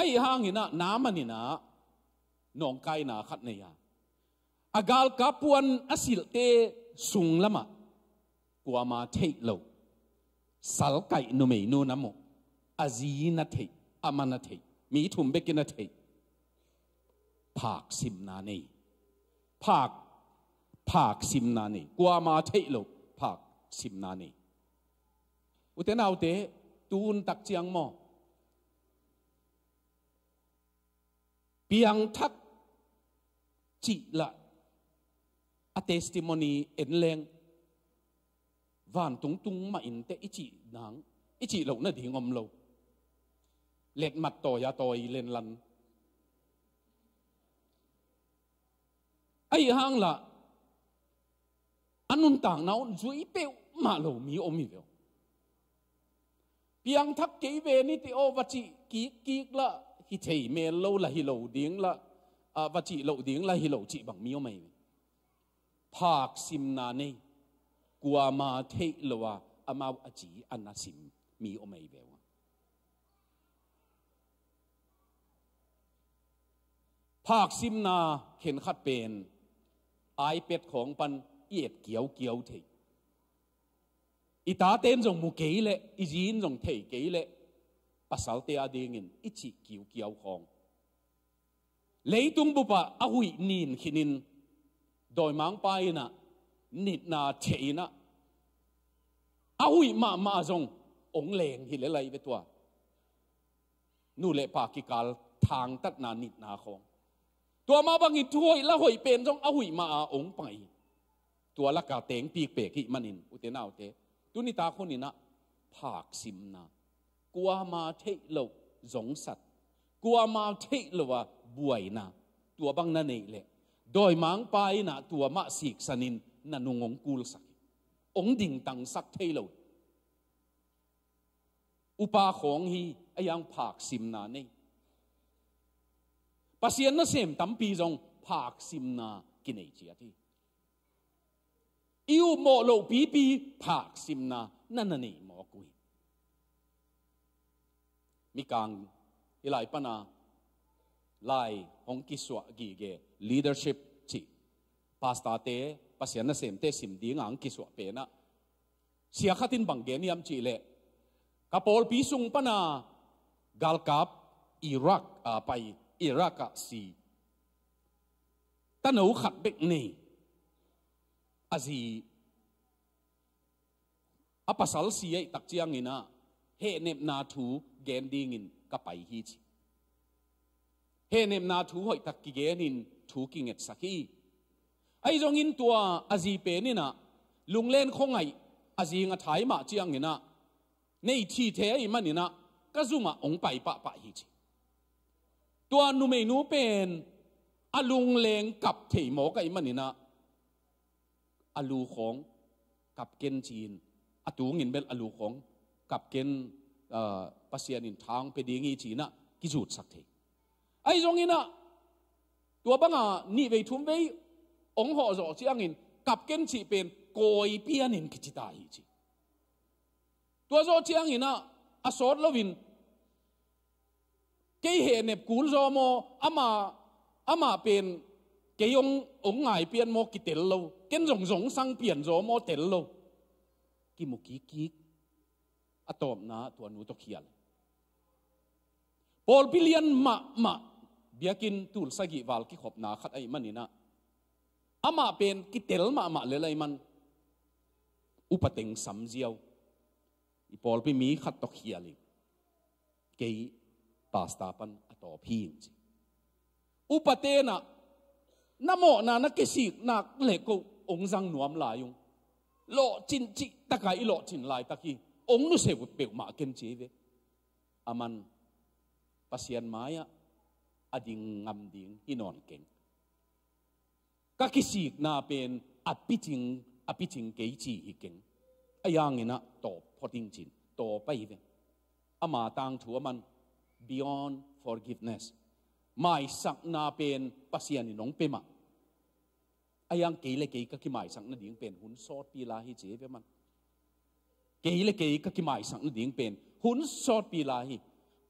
Ahih hangin ah Naaman in ah nawngkaina khat nei a, A galkap puan a silhte sung lamah kuama theih loh salkaih numeinu na muh, a zi na theih, amah na theih, mi thum bekin a theih. Phaksimna nei. Phak, phaksimna nei. Kuama theih loh phaksimna nei. Ute naute, tun tak ciang maw, piangthak cih lah a testimony en leng, vantung tung mah in teh i cih nang, i cih loh nading om lo. Letmat tawi a tawi lenlan. Ahi hang lah a nuntakna un zui peuhmah lo mi om hi ve. Piangthak kei ve ni teh aw, va cih kikkik lah hi thei mel lo lah hi lo ding lah, a, va cih loh ding lah hi lo cih bang mi om ahi ve. Phaksimna nei, kuama theih lo a amau a ci a na sim mi om ahi ve ua. Phaksimna khenkhat pen iPad khawng pan i et kiaukiau thei. I tate in zong mu kei leh, i zi in zong thei kei leh, pasalte a dingin i cih kiukiau khawng. Leitung bupah a huih nin khinin, dawimangpa in ah, nitna theh in ah, a huih mahmah zong ong leng hi lel ahi ve tua. Nu le pa kikal thangtatna nitna khawng. Tua mah bangin thu hoih la hoih pen zong a huih mah a ong pai hi. Tua laka teng pikpek hih manin, ute naute, tuni tak hun in ah phaksimna, kuama theih loh zongsat, kuama theih loh a buaina, tua bang na neih leh, dawimangpa in ah tua mah siksanin na nung ong kulsak hi. Ong dingtangsak thei lo hi. Upa khawng hi, a hiang phaksimna nei. Pasian nasem tampi zong phaksimna kinei ciat hi. I upmawh loh pipi phaksimna na na nei mawk uh hi. Mikang, hih lai pana lai hong kisuah gige, leadership cih, pastorte, Pasian nasemte sim ding a hong kisuah pen ah, sia khat in bang gen hiam cih leh, ka pawlpi sung pana galkap Iraq a pai, Iraq ah si, tano khat bek nei, a zi, a pasal si ahih tak ciangin ah, hehnepna thu gen dingin ka pai hi ci. Hehnepna thu hoihtak kigenin thu kingetsak hi. Ahi zongin tua a zi pen in ah, lunglen khuangaih, a zi nga thai mah ciangin ah, nei thi thei ahih manin ah, ka zumah ong pai pahpah hi ci. Tua numeinu pen a lungleng kap thei mawk ahih manin ah, a lu khawng kap ken ci-in, a tungin bel a lu khawng kap ken, ah, Pasian in tha ong pia ding hi ci-in ah kizutsak thei. Ahi zongin ah, tua banga nih vei thum vei ong hawh zawh ciangin, kap ken cih pen kawi pianin kici ta hi ci. Tua zawh ciangin ah, a sawt loin, kei hehnep kul zaw maw, amah, amah pen kei ong, ong ngai pian maw, kitel lo, ken zong zongsang pian zaw maw, tel lo. Kimu kikkik, a tawpna tua nu tawh khial. Pawlpi lian mahmah, biakinn tul sagih val kikhopna khat ahih manin ah, amah pen kitel mahmah lel ahih man, upa teng sam ziau, i pawlpi mi khat tawh khial in, kei pastor pan a tawp hi ing ci. Upate in ah, na mawhna na kisik nak leh ko ong zang nuam lai ung. Lawhcin cih taka i lawhcin laitak hi. Ong nusia uh peuhmah ken ci hi ve. Aman Pasian mai-ah a ding ngam ding hi nawn keng. Ka kisikna pen a picing, a picing kei ci hi keng. Ahi hangin ah tawp phot ing ci-in tawp ahi ve. Ama tangthu aman beyond forgiveness. Maisakna pen Pasian in ong pia mah. Ahi hang kei le kei ka kimaisak nading pen hun sawtpi lai hi ci hi ve aman. Kei le kei ka kimaisak nading pen hun sawtpi lai hi.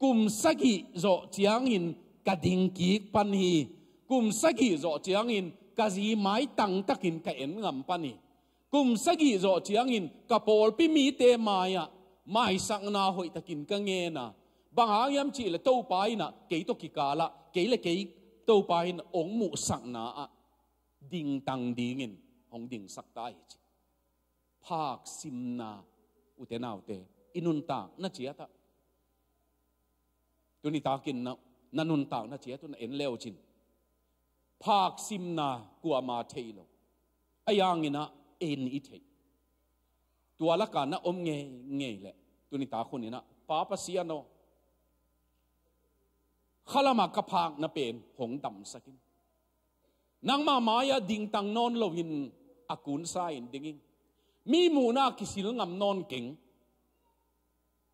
Kum sagih zawh ciangin ka ding kik pan hi. Kum sagih zawh ciangin ka zi mai tangtakin ka en ngam pan hi. Kum sagih zawh ciangin ka pawlpi mite mai-ah maisakna hoihtakin ka ngen a, bang hang hiam cih leh Topa in ah kei tawh kikalah kei le kei Topa in hong muhsakna ah dingtang dingin hong dingsak ta hi ci. Phaksimna, ute naute, i nuntakna ciat ah, tuni takin na, na nuntakna ciat uh na en le uh cin, phaksimna kuamah thei lo. Ahi hangin ah ei in i theih. Tua lakah na om ngeingei leh tuni tak hunin ah, Pa Pasian aw, khalam ah ka phakna pen hong damsak in. Nangmah mai-ah dingtang nawn loin a kunsa in ding ing. Mi muhna ah kisil ngam nawn keng.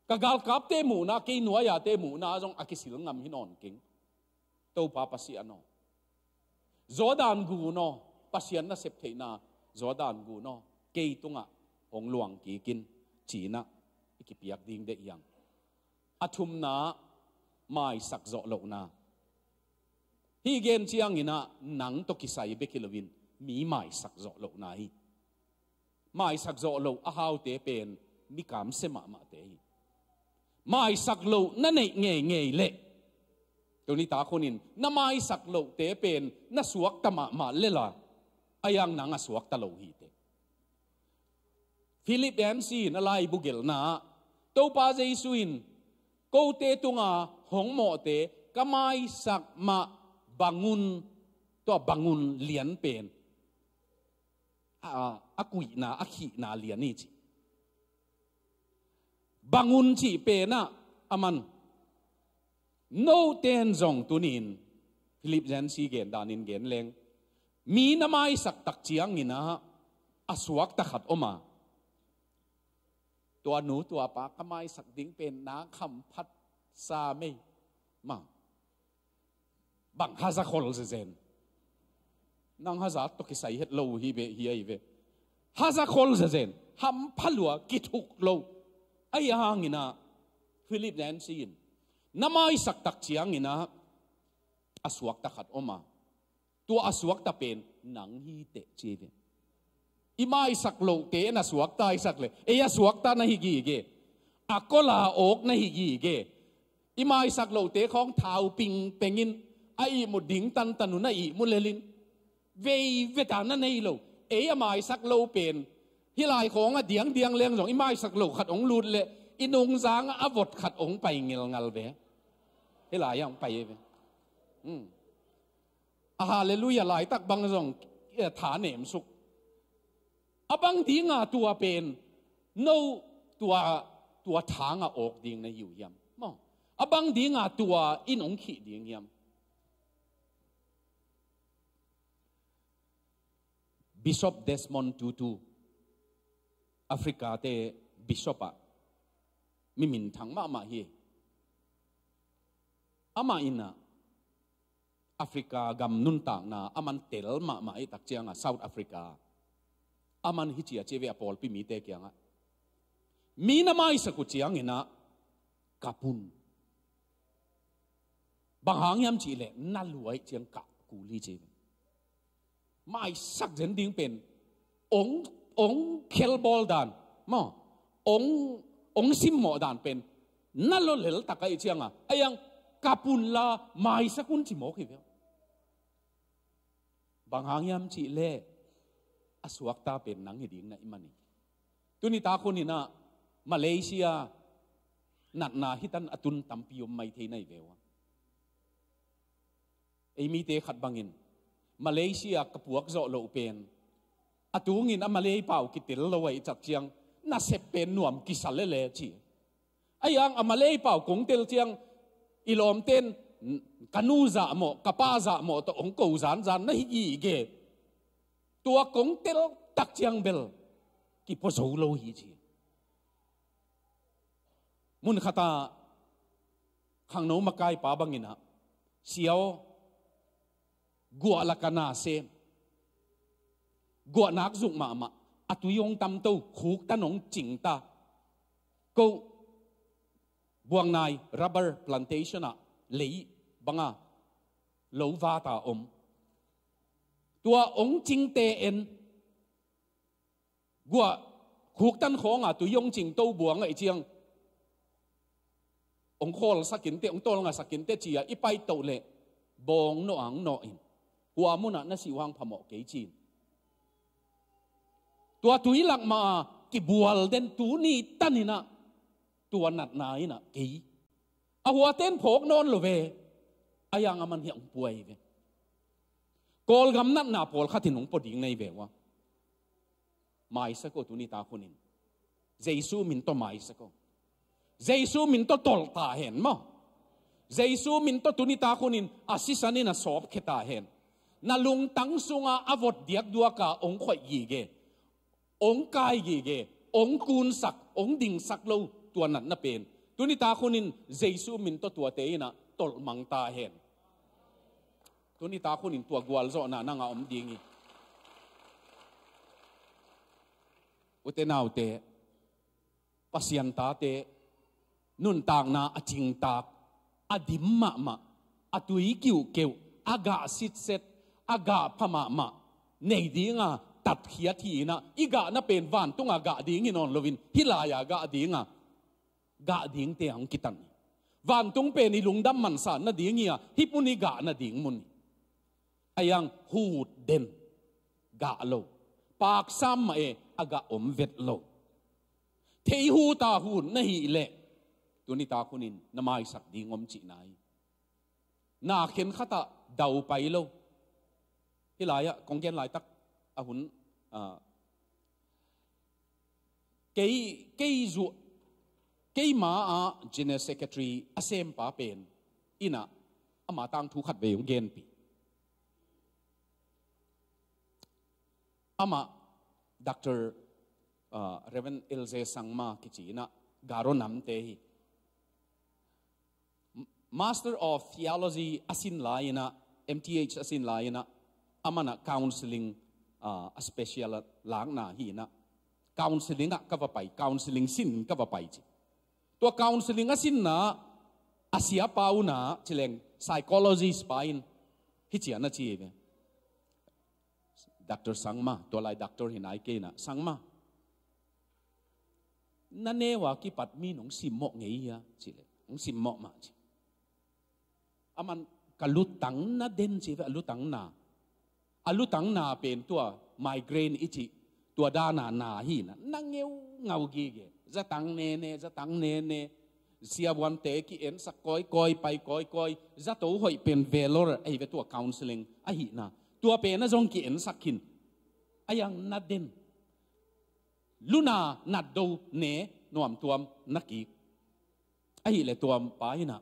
Ka galkapte muhna, kei nuai-ate muhna ah zong a kisil ngam hi nawn keng. Topa Pasian aw, Jordan gun aw, Pasian nasep theihna Jordan gun aw, kei tungah hong luang kik in, ci-in ah i kipiak ding deih hi hang. A thumna, maisak zawh lohna. Hih gen ciangin ah nang tawh kisai bek hi loin mi maisak zawh lohna hi. Maisak zawh loh a haute pen mi kamsia mahmahte hi. Maisak loh na neih ngeingei leh, tuni tak hunin na maisak lohte pen na suakta mahmah lel a, ahi hang nang a suakta lo hi teh. Philip Yancey in a laibu gelhna ah, Topa Jesu in kote tunga hong mawhte ka maisak mah bangun, tua bangun lian pen a, a kuihna, a khihna lian hi ci. Bangun cih pen ah aman, note in zong tuni-in Philip Yancey gen danin gen leng, mi na maisak tak ciangin ah a suakta khat om a, tua nu tua pa ka maisak ding pen nang hamphat sa mei, ma, bang haza khol zezen. Nang haza tawh kisai het lo uh hi ve, hi ahi ve. Haza khol zezen, hampha lua, kithuk lo. Ahi hangin ah Philip Yancey in, na maisak tak ciangin ah a suakta khat om a, tua a suakta pen nang hi teh, ci hi ve. I maisak lohte na suakta i sak leh, ei a suakta na hi gige. A kola awk na hi gige. I maisak lohte khawng thau pingpengin a ihmu ding tantan uh na ihmu lelin, vei veta na nei lo. Ei a maisak lo pen hih lai khawng a diangdiang leng zong i maisak lo khat hong lut leh i nungzang a vot khat hong pai ngelngal ve. Hih lai ah hong pai ve. Hmm. A halleluiah laitak bang zong, eh, tha nemsuk. A bang dinga tua pen no tua, tua thanga awk ding na hi uh hiam? Maw. A bang dinga tua in hong khih ding hiam? Bishop Desmond Tutu, Africa te bishop ah, mi minthang mahmah hi. Amah in ah Africa gam nuntakna aman tel mahmah i tak ciangah South Africa, aman hih ci a ci ve a pawlpi mite kiangah, mi na maisak uh ciangin ah kap un. Bang hang hiam cih leh na luai ciang kah kul hi ci ve. Maisak zen ding pen ong, ong khelbawl dan, maw, ong, ong simmawh dan pen na lolel tak ahih cianga, a iang kap un la maisak un ci mawk hi ve. Bang hang hiam cih leh a suakta pen nang hi ding na hi man hi. Tuni tak hunin ah Malaysia natna hitan a tun tampi om mai thei na hi ve ua. Ei mite khat bangin Malaysia ka puak zawh loh pen, a tungin a Malay pau kitel lo ahih tak ciang nasep pen nuam kisa lele ci. A iang a Malay pau kong tel ciang i lawmten ka nu zahmawh, ka pa zahmawh tawh hong ko zanzan na hi gige. Tua kong tel tak ciang bel kipua zo lo hi ci. Mun khatah khangno makaipa bangin ah, "Sia aw, guah laka na sem, guah nak zuk mahmah, a tui hong tamto, khuktan hong cingta. Ko Buangnai rubber plantation ah lei banga lo vata om. Tua ong cingte en, guah khuktan khawnga tui ong cingto buang ahih ciang, ong khawlsakin teh, ong tawlngasakin teh ci-a i paitoh leh bawng nawh ang nawh in, kua munah na sih uh hang phamawh kei ci-in. Tua tui lak mah a kibual den tuni taninah tua natna inah kei a huaten phawk nawn lo ve. A yang a man hiah ong puai ve. Kawlgam natna pawlkhatin ong pua ding nei ve uh a. Maisak o tuni tak hunin. Jesu min tawh maisak o. Jesu min tawh tolh ta hen maw. Jesu min tawh tuni tak hunin a sisan in a sawpkhia ta hen. Na lungtang sunga a vot diakduaka ong khoih gige, ong kai gige, ong kunsak, ong dingsak lo tua natna pen tuni tak hunin Jesu min tawh tuate inah tolhmang ta hen. Tuni tak hunin tua gualzawhna nang a om ding hi. Ute naute, Pasian tate, nuntakna a cingtak, a dim mahmah, a tui kiuhkeuh, a gah sitset, a gah pha mahmah nei dinga tatkhiat hi inah, i gahna pen vantunga gah ding hi nawn loin, hih lai-a gah dinga gah dingte a hong kitan hi. Vantung pen i lungdam mansa nading hi a, hih mun i gah nading mun hi. A yang hut den, gah lo. Paksam mah e, a gah om vet lo. Thei huta hut na hih leh tuni tak hunin na maisak ding om cihna hi. Na khenkhatah dau pai lo. Hih lai-ah kong gen laitak a hun, ah, kei, kei zuh, keima ah General Secretary a sempa pen inah ama tangthu khat vei hong genpih. Amah Doctor, ah, Reverend L J Sangma kici inah Garo namte hi. Master of Theology a sin lai inah, M T H a sin lai inah, amanah counseling, ah, a special lakna hi inah, counseling ah ka va pai, counseling sin ka va pai ci. Tua counseling a sinna a siapa unah cileng psychologist pa in hih cian a ci hi ve. Doctor Sangma, tua lai doctor hi nai kei inah, Sangma, na neu a kipat mi nong simmawh ngei hia? Ci leh, hong simmawh mah ci. Aman ka lutang na den ci ve, a lutang na. A lutang na pen tua migraine i cih tua dana na hi inah, na ngeungau gige. Zatang nene, zatang nene. Siavuante ki-ensak kawikawi, pai kawikawi. Zato hoih pen velor ahi ve tua counseling ahihna. Tua pen a zong ki-ensak khin. A yang na den. Luna natdo ne nuamtuam na kik. Ahih leh tua pa inah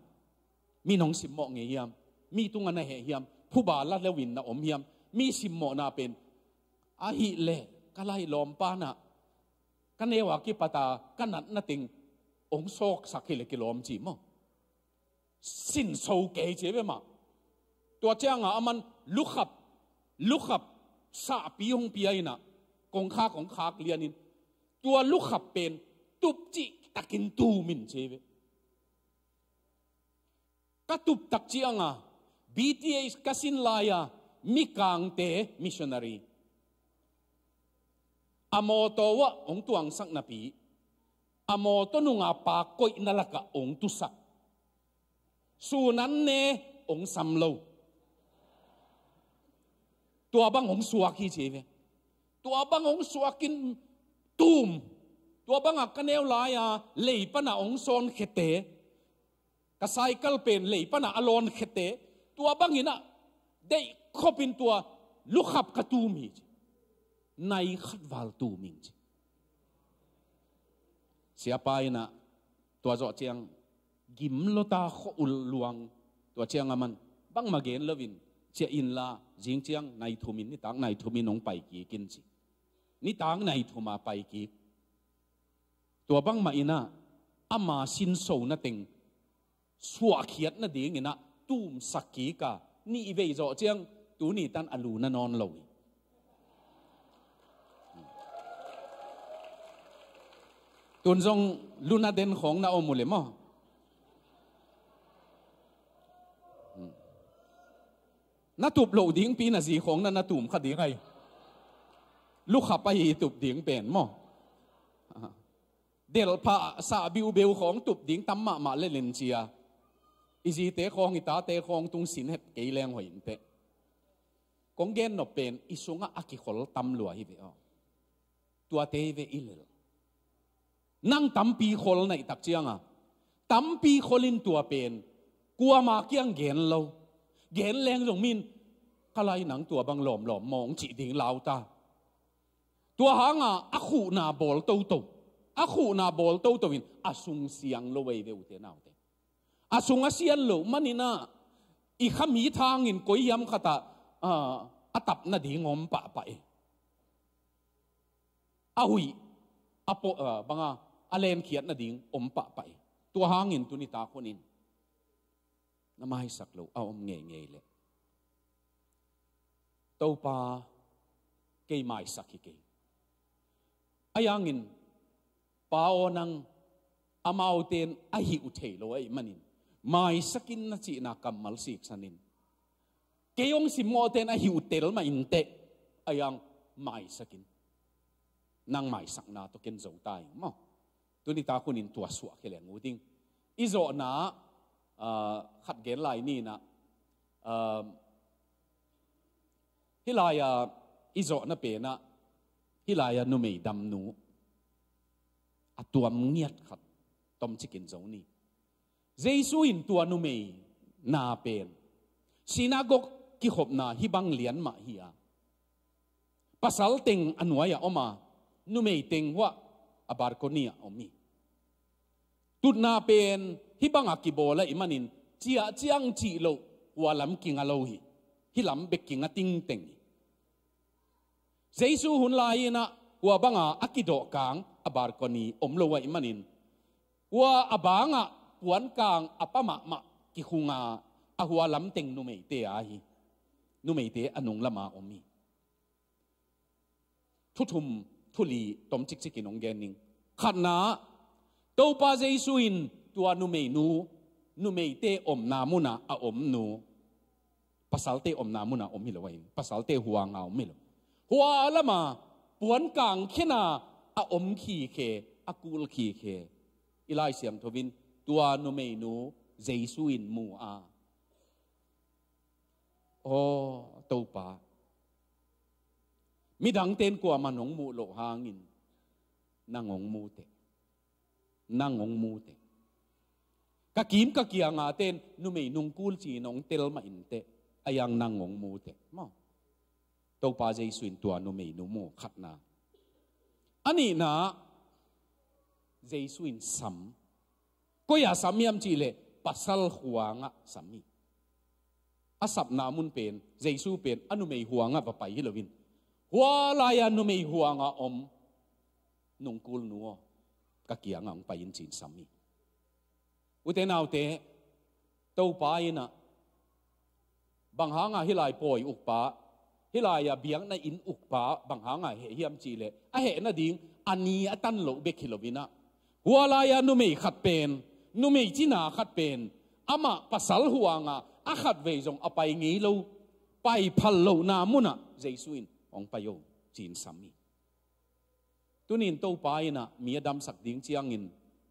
mi nong simmawh ngei hiam? Mi tungah na heh hiam? Phuba la loin na om hiam? Mi simmawhna pen ahih leh ka lailawmpa nah ka neu a kipata ka natna teng hong sawksak hi leh kilawm ci maw? Sinso kei ci ve mah. Tua cianga aman lukhap, lukhap sahpi hong pia inah kongkhak, kongkhak lianin tua lukhap pen tupcih takin tumin ci ve. Ka tuptak cianga B T H ka sin lai-a Mikangte missionary a mawtaw ah hong tuangsak napi, a mawtaw nunga pa koihna lakah hong tusak. Sunan ne hong sam lo. Tua bang hong suak hi ci ve. Tua bang hong suakin tum. Tua bangah ka neu lai-a lei pana hong sawnkhete, ka cycle pen lei pana a lawnkhete, tua banginah deihkhopin tua lukhap ka tum hi ci. Nai khat val tum ing ci. Siapa inah tua zawh ciang gim lota khua ul luang. Tua ciang aman bangmah gen loin ciah inla, zing ciang nai thumin, nitak nai thumin hong pai kik in ci. Nitak nai thuma pai kik. Tua bangmah inah ama sinso na teng suahkhiat nadinginah tumsak kik a, nih vei zawh ciang tuni tan a lu na nawn lo hi. Tun zong lu na den khawng na om uh le maw? Na tup loh dingpi na zi khawng na na tum kha ding ai. Lukha pai i tup ding pen maw? Delhphah sah biubeu khawng tup ding tam mahmah le len cia. I zite khawng, i tate khawng tung sin hep kei leng hoih inteh. Kong gen nop pen i sungah a kikhol tam lua hi ve aw. Tuate hi ve i lel. Nang tampi khol na i tak cianga, tampi khol in tua pen kuama kiang gen lo. Gen leng zong min, ka lai nang tua bang lawmlawm mawng cih ding lau ta. Tua hanga a khuhna bawl toto, a khuhna bawl toto in a sung siang lo ei ve ute naute. A sung a sian lo maninah i kha mi thangin koi hiam khatah, ah, a tap nading om pahpah e. A huih, a pawh, ah, banga a lenkhiat nading om pahpah e. Tua hangin tuni tak hunin na maisak lo a om ngeingei leh, Topa, kei maisak hi kei. A yangin, Pa aw nang, amaute in a hih uh thei lo ahih manin, maisakin na cihna kammal siksanin. Kei hong simmawhte in a hih uh tel mah inteh, a yang maisakin. Nang maisakna tawh ken zo ta ing maw? Tuni tak hunin tua suah khia leng uh ding. I zawhna, ah, khat gen lai ninah, ah, hih lai-a i zawhna penah, hih lai-a numei damnu a tuam ngiat khat tomcikin zo ni. Jesu in tua numei na pen sinagog kikhopna hih bang lian mah hi a, pasal teng a nuai-ah om a, numei teng huah a balcony-ah om hi. Tutna pen hih bangah kibawl ahih manin ciah ciang cih loh hua lam kinga lo hi. Hih lam bek kinga tingteng hi. Jesu hun lai-inah hua banga a kidawhkang a balcony om lo ahih manin, hua a bangah puankang a pa mahmah kikhunga, a hua lamteng numeite a hi. Numeite a nung lama om hi. Thu thum, thu li tom cikcikin hong gen ning. Khatna, Topa Jesu in tua numeinu, numeite omna munah a om nu, pasalte omna munah om hi lo ahi, pasalte huanga om hi lo. Hua lama puankang khena a om khikhe, a kul khikhe. I Lai Siangtho in tua numeinu Jesu in mu a, aw Topa, midangte in kuamah nong muh loh hangin nang hong mu teh. Nang hong mu teh. Ka kim ka kiangate in numei nungkul ci-in hong tel mah inteh, a yang nang hong mu teh maw? Topa Jesu in tua numeinu mu, khatna. A nihna, Jesu in sam. Koi-ah sam hiam cihleh pasal huangah sam hi. A sapna mun pen, Jesu pen a numei huangah va pai hi loin, hua lai-a numei huangah om nungkulnu aw, ka kiangah hong pai in ci-in sam hi. Ute naute, Topa innah bang hanga hih lai pawi ukpa, hih lai-a biakna inn ukpa bang hanga heh hiam cihleh, a heh nading a ni a tan loh bek hi loinah, hua lai-a numei khat pen, numei cina khat pen, amah pasal huanga a khatvei zong a pai ngei lo, pai phal lohna munah Jesu in hong pai o, ci-in sam hi. Tunin Topa innah mi a damsak ding ciangin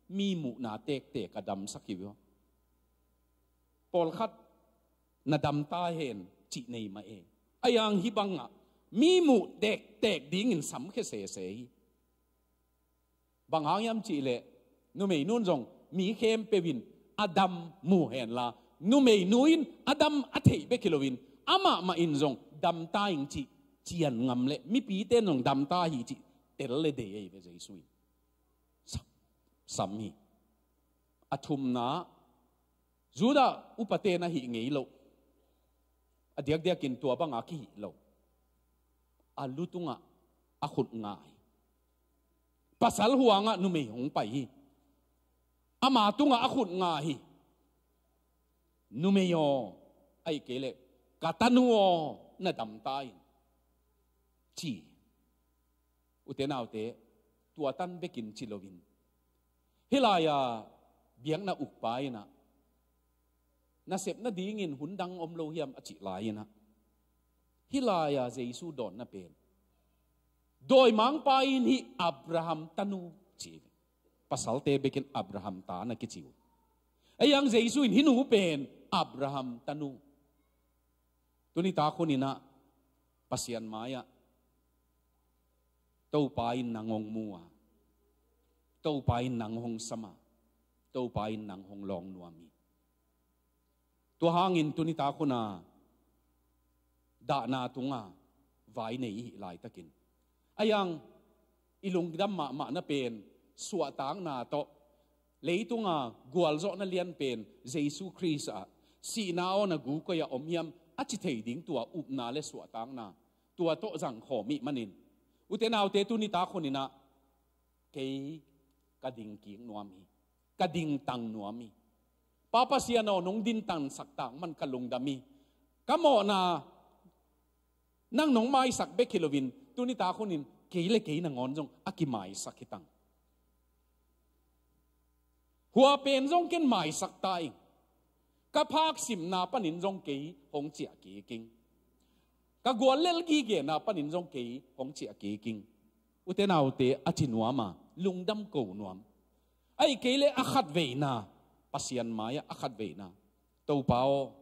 mi muhna tektek a damsak hi uh. Pawlkhat na damta hen cih nei mah e. A yang hih bangah mi muh tektek dingin samkhia sese hi. Bang hang hiam cihleh, numeinun zong mi khempeuh in a dam mu henla, numeinu in a dam a theih bek hi loin, amah mah in zong damta ing cih cian ngam leh, mipite in zong damta hi cih tel le dei ahi ve Jesu in. Sam, sam hi. A thumna, Judah upate na hih ngei loh, a diakdiakin tua banga kihih lo. A lu tungah a khut nga hi. Pasal huangah numei hong pai hi. Ama tungah a khut nga hi. Numei aw, ahih kei leh ka tanu aw, na damta in, ci. Ute naute, tua tan bekin ci loin, hih lai-a biakna ukpa innah, na sep nadingin hun dang om lo hiam a cih lai-inah, Hih lai-a Jesu dawnna pen, dawimangpa in hih Abraham tanu ci hi. Pasalte bekin Abraham ta na kici uh. Ahi hang Jesu in hih nu pen Abraham tanu. Tuni tak hunin ah Pasian mai-ah Topa in nang hong mu a, Topa in nang hong sam a, Topa in nang hong lawng nuam hi. Tua hangin tuni tak hun a dahna tunga vai nei i hih laitakin, ahi hang i lungdam mahmahna pen suahtakna tawh, leitunga gualzawhna lian pen Jesu Khrist ah sihna aw na gukoi-ah om hiam a ci thei ding tua upna le suahtakna, tua tawh zangkhawm ih manin, ute naute, tuni tak hunin ah kei ka dingkik nuam hi. Ka dingtang nuam hi. Pa Pasian aw, nong dingtangsak tak man ka lungdam hi. Ka mawhna nang nong maisak bek hi loin, tuni tak hunin kei le kei nangawn zong a kimaisak hi tang. Hua pen zong ken maisak ta ing. Ka phaksimna panin zong kei hong ciah kik ing. Ka guallel gigena panin zong kei hong ciah kik ing. Ute naute, a ci nuam a, lungdam ko nuam. Ahih kei leh a khatveina, Pasian mai-ah a khatveina, Topa aw,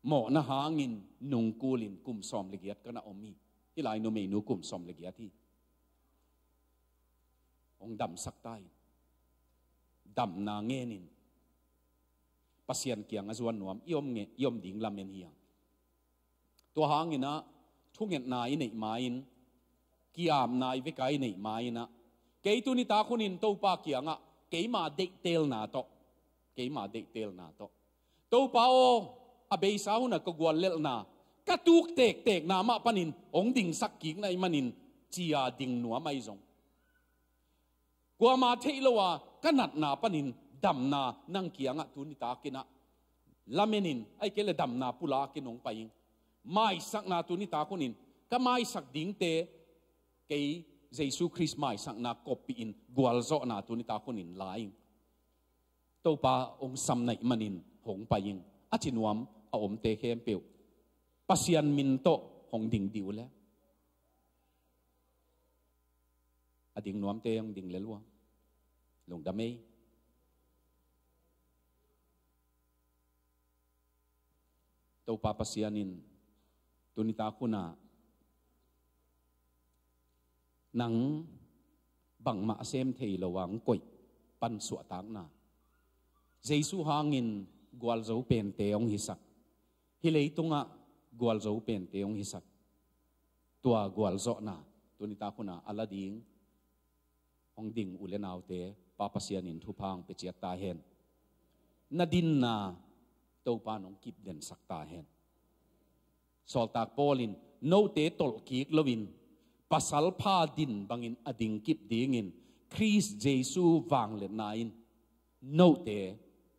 mawhna hangin nungkulin kum sawm le giat ka na om hi. Hih lai numeinu kum sawm le giat hi. Hong damsak ta in, damna ngenin Pasian kiangah zuan nuam i om nge, i om ding lamen hi hang. Tua hangin ah thungetna i neih ma-in, ki-apna i veka i neih ma-in ah, kei tuni tak hunin Topa kiangah keima deihtelna tawh, keima deihtelna tawh, Topa aw, a beisa hunah ka guallelhna, ka tuk tektekna mah panin hong dingsak kik na hih manin, ci-a ding nuam ahi zong, kuama theih lo a ka natna panin damna nang kiangah tuni takin ah lamenin, ahih kei leh damna pulakin hong pai ing. Maisakna tuni tak hunin ka maisak dingte, kei Jesu Khrist maisakna koppihin gualzawhna tuni tak hunin la ing. Topa hong sam na hih manin hong pai ing, a ci nuam a omte khempeuh, Pasian min tawh hong ding dih uh le. A ding nuamte hong ding lel uh a, lungdam ei. Topa Pasian in tuni tak hun ah nang bangmah a sem thei lo a hong koih pan suahtakna, Jesu hangin gualzo pente hong hisak, hih leitungah gualzo pente hong hisak, tua gualzawhna tuni tak hun ah a la ding hong ding u le naute, Pa Pasian in thupha hong pia ciat ta hen. Na dinna Topa in hong kipdensak ta hen. Sawltak Paul in, note tolhkik loin pasal pha din bangin a dingkip dingin Khrist Jesu vangliatna in note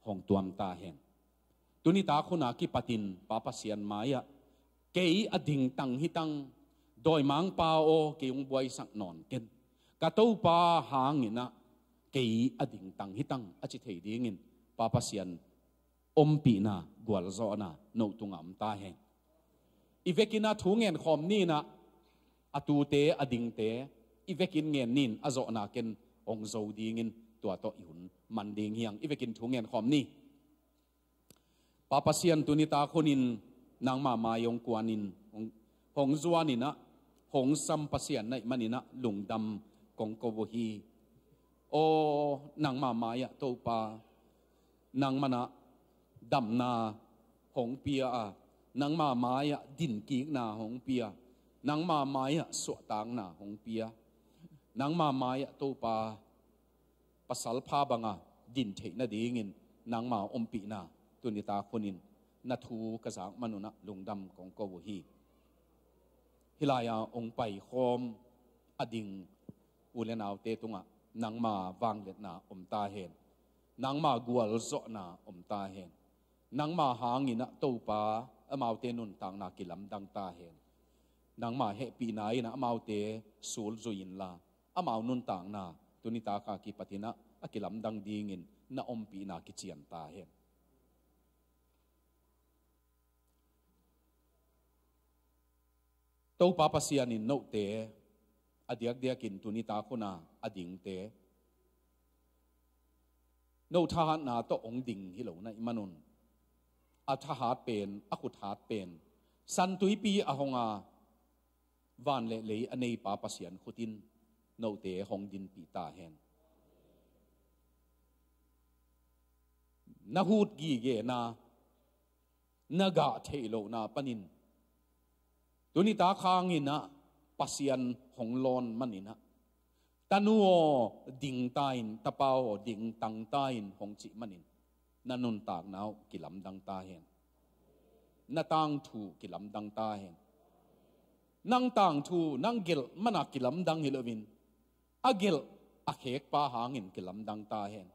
hong tuam ta hen. Tuni tak hun a kipatin Pa Pasian mai-ah, kei a dingtang hi tang, dawimangpa aw, kei hong buaisak nawn ken, ka Topa hangin ah kei a dingtang hi tang, a ci thei dingin Pa Pasian ompihna, gualzawhna no tungah om ta hen. I vekin ah thu ngen khawm ni in ah, a tute, a dingte i vekin ngen ni in, a zawhna ken hong zo dingin tua tawh i hun man ding hi hang. I vekin thu ngen khawm ni. Pa Pasian, tuni tak hunin nangma mai hong kuanin, hong, hong zuanin ah, hong sam Pasian na hih manin ah lungdam kong ko uh hi. Aw, nangma mai-ah Topa, nangman ah damna hong pia a, nangma mai-ah dinkikna hong pia, nangma mai-ah suahtakna hong pia, nangma mai-ah Topa, pasal pha banga din theih nadingin nangma ompihna tuni tak hunin na thu ka zak man un ah lungdam kong ko uh hi. Hih lai-a hong paikhawm a ding u le naute tungah nangma vangliatna om ta hen. Nangma gualzawhna om ta hen. Nangma hangin ah Topa, amaute nuntakna kilamdang ta hen. Nangma hehpihna in ah amaute sulzui inla, amau nuntakna tuni tak a kipatin ah a kilamdang dingin na ompihna kician ta hen. Topa Pasian in note a diakdiakin tuni tak hun a a dingte, no thahatna tawh hong ding hi lo na i manun, a thahat pen, a khuthat pen, San Tuipi a hong a, van le lei a nei Pa Pasian khut in note hong dinpih ta hen. Na hut gigena, na gah theih lohna panin, tuni tak hangin ah Pasian hong lawn manin ah, "Tanu aw, ding ta in, tapa aw, ding tang ta in," hong cih manin, na nuntakna uh kilamdang ta hen. Na tangthu kilamdang ta hen. Nang tangthu, nang gelh man a kilamdang hi loin, a gelh a khekpa hangin kilamdang ta hen.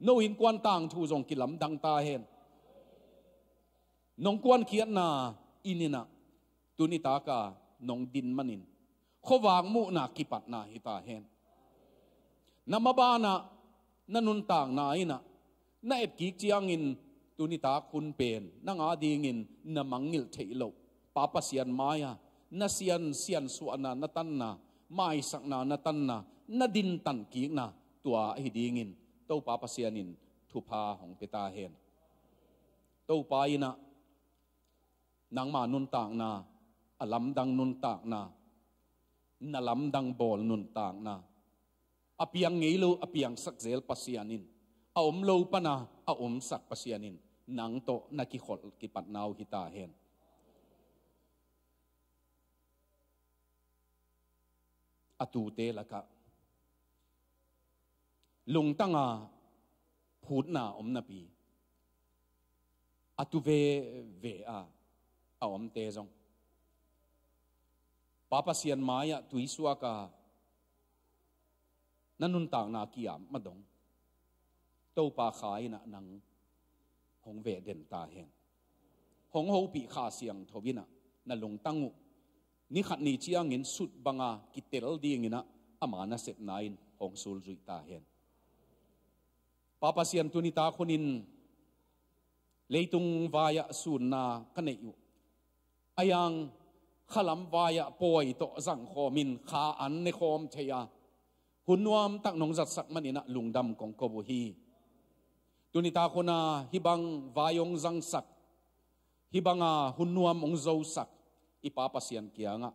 No innkuan tangthu zong kilamdang ta hen. Nong kuankhiatna inn in ah tuni tak a nong din manin, khuavak muhna kipatna hi ta hen. Na maban ah, na nuntakna in ah, na etkik ciangin tuni tak hun pen nang adingin na mangngilh theih loh Pa Pasian mai-ah na sian, siansuahna na tanna, maisakna na tanna, na dintan kikna, tua ahi dingin Topa Pasian in thupha hong pia ta hen. Topa in ah nangma nuntakna, a lamdang nuntakna, na lamdang bawl nuntakna, a piang ngei lo a piangsak zel Pasian in, a om lo pan a a omsak Pasian in, nang tawh na kikholh kipatna uh hi ta hen. A tute lakah lungtang a phutna om napi, a tu veve a a omte zong Pa Pasian mai-ah tuisuak a na nuntakna kiam madong, Topa Kha in ah nang hong veh den ta hen. Hong hopih Kha Siangtho in ah na lungtang uh ni khat ni ciangin sut banga kitel dingin ah ama nasepna in hong sulzuih ta hen. Pa Pasian, tuni tak hunin leitung vai-ah sunna ka neih uh, a yang khalam vai-ah pawi tawh zangkhawmin kha an nekhawm thei a, hun nuamtak nong zatsak manin ah lungdam kong ko uh hi. Tuni tak hun a hih bang vai hong zangsak, hih banga hun nuam hong zosak i Pa Pasian kiangah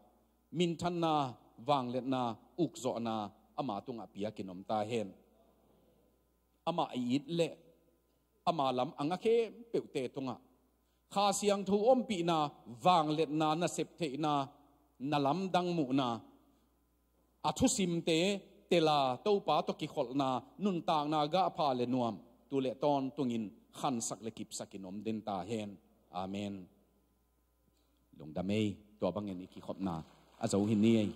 minthanna, vangliatna, ukzawhna ama tungah piakin om ta hen. Amah i it leh ama lam a nga khempeuhte tungah Kha Siangtho ompihna, vangliatna, nasep theihna, na lamdang muhna, a thusimte tel a Topa tawh kikholhna, nuntakna gahpha le nuam tu le tawntungin khansak le kipsakin om den ta hen. Amen. Lungdam ei. Tua bangin i kikhopna a zo hi ni ei.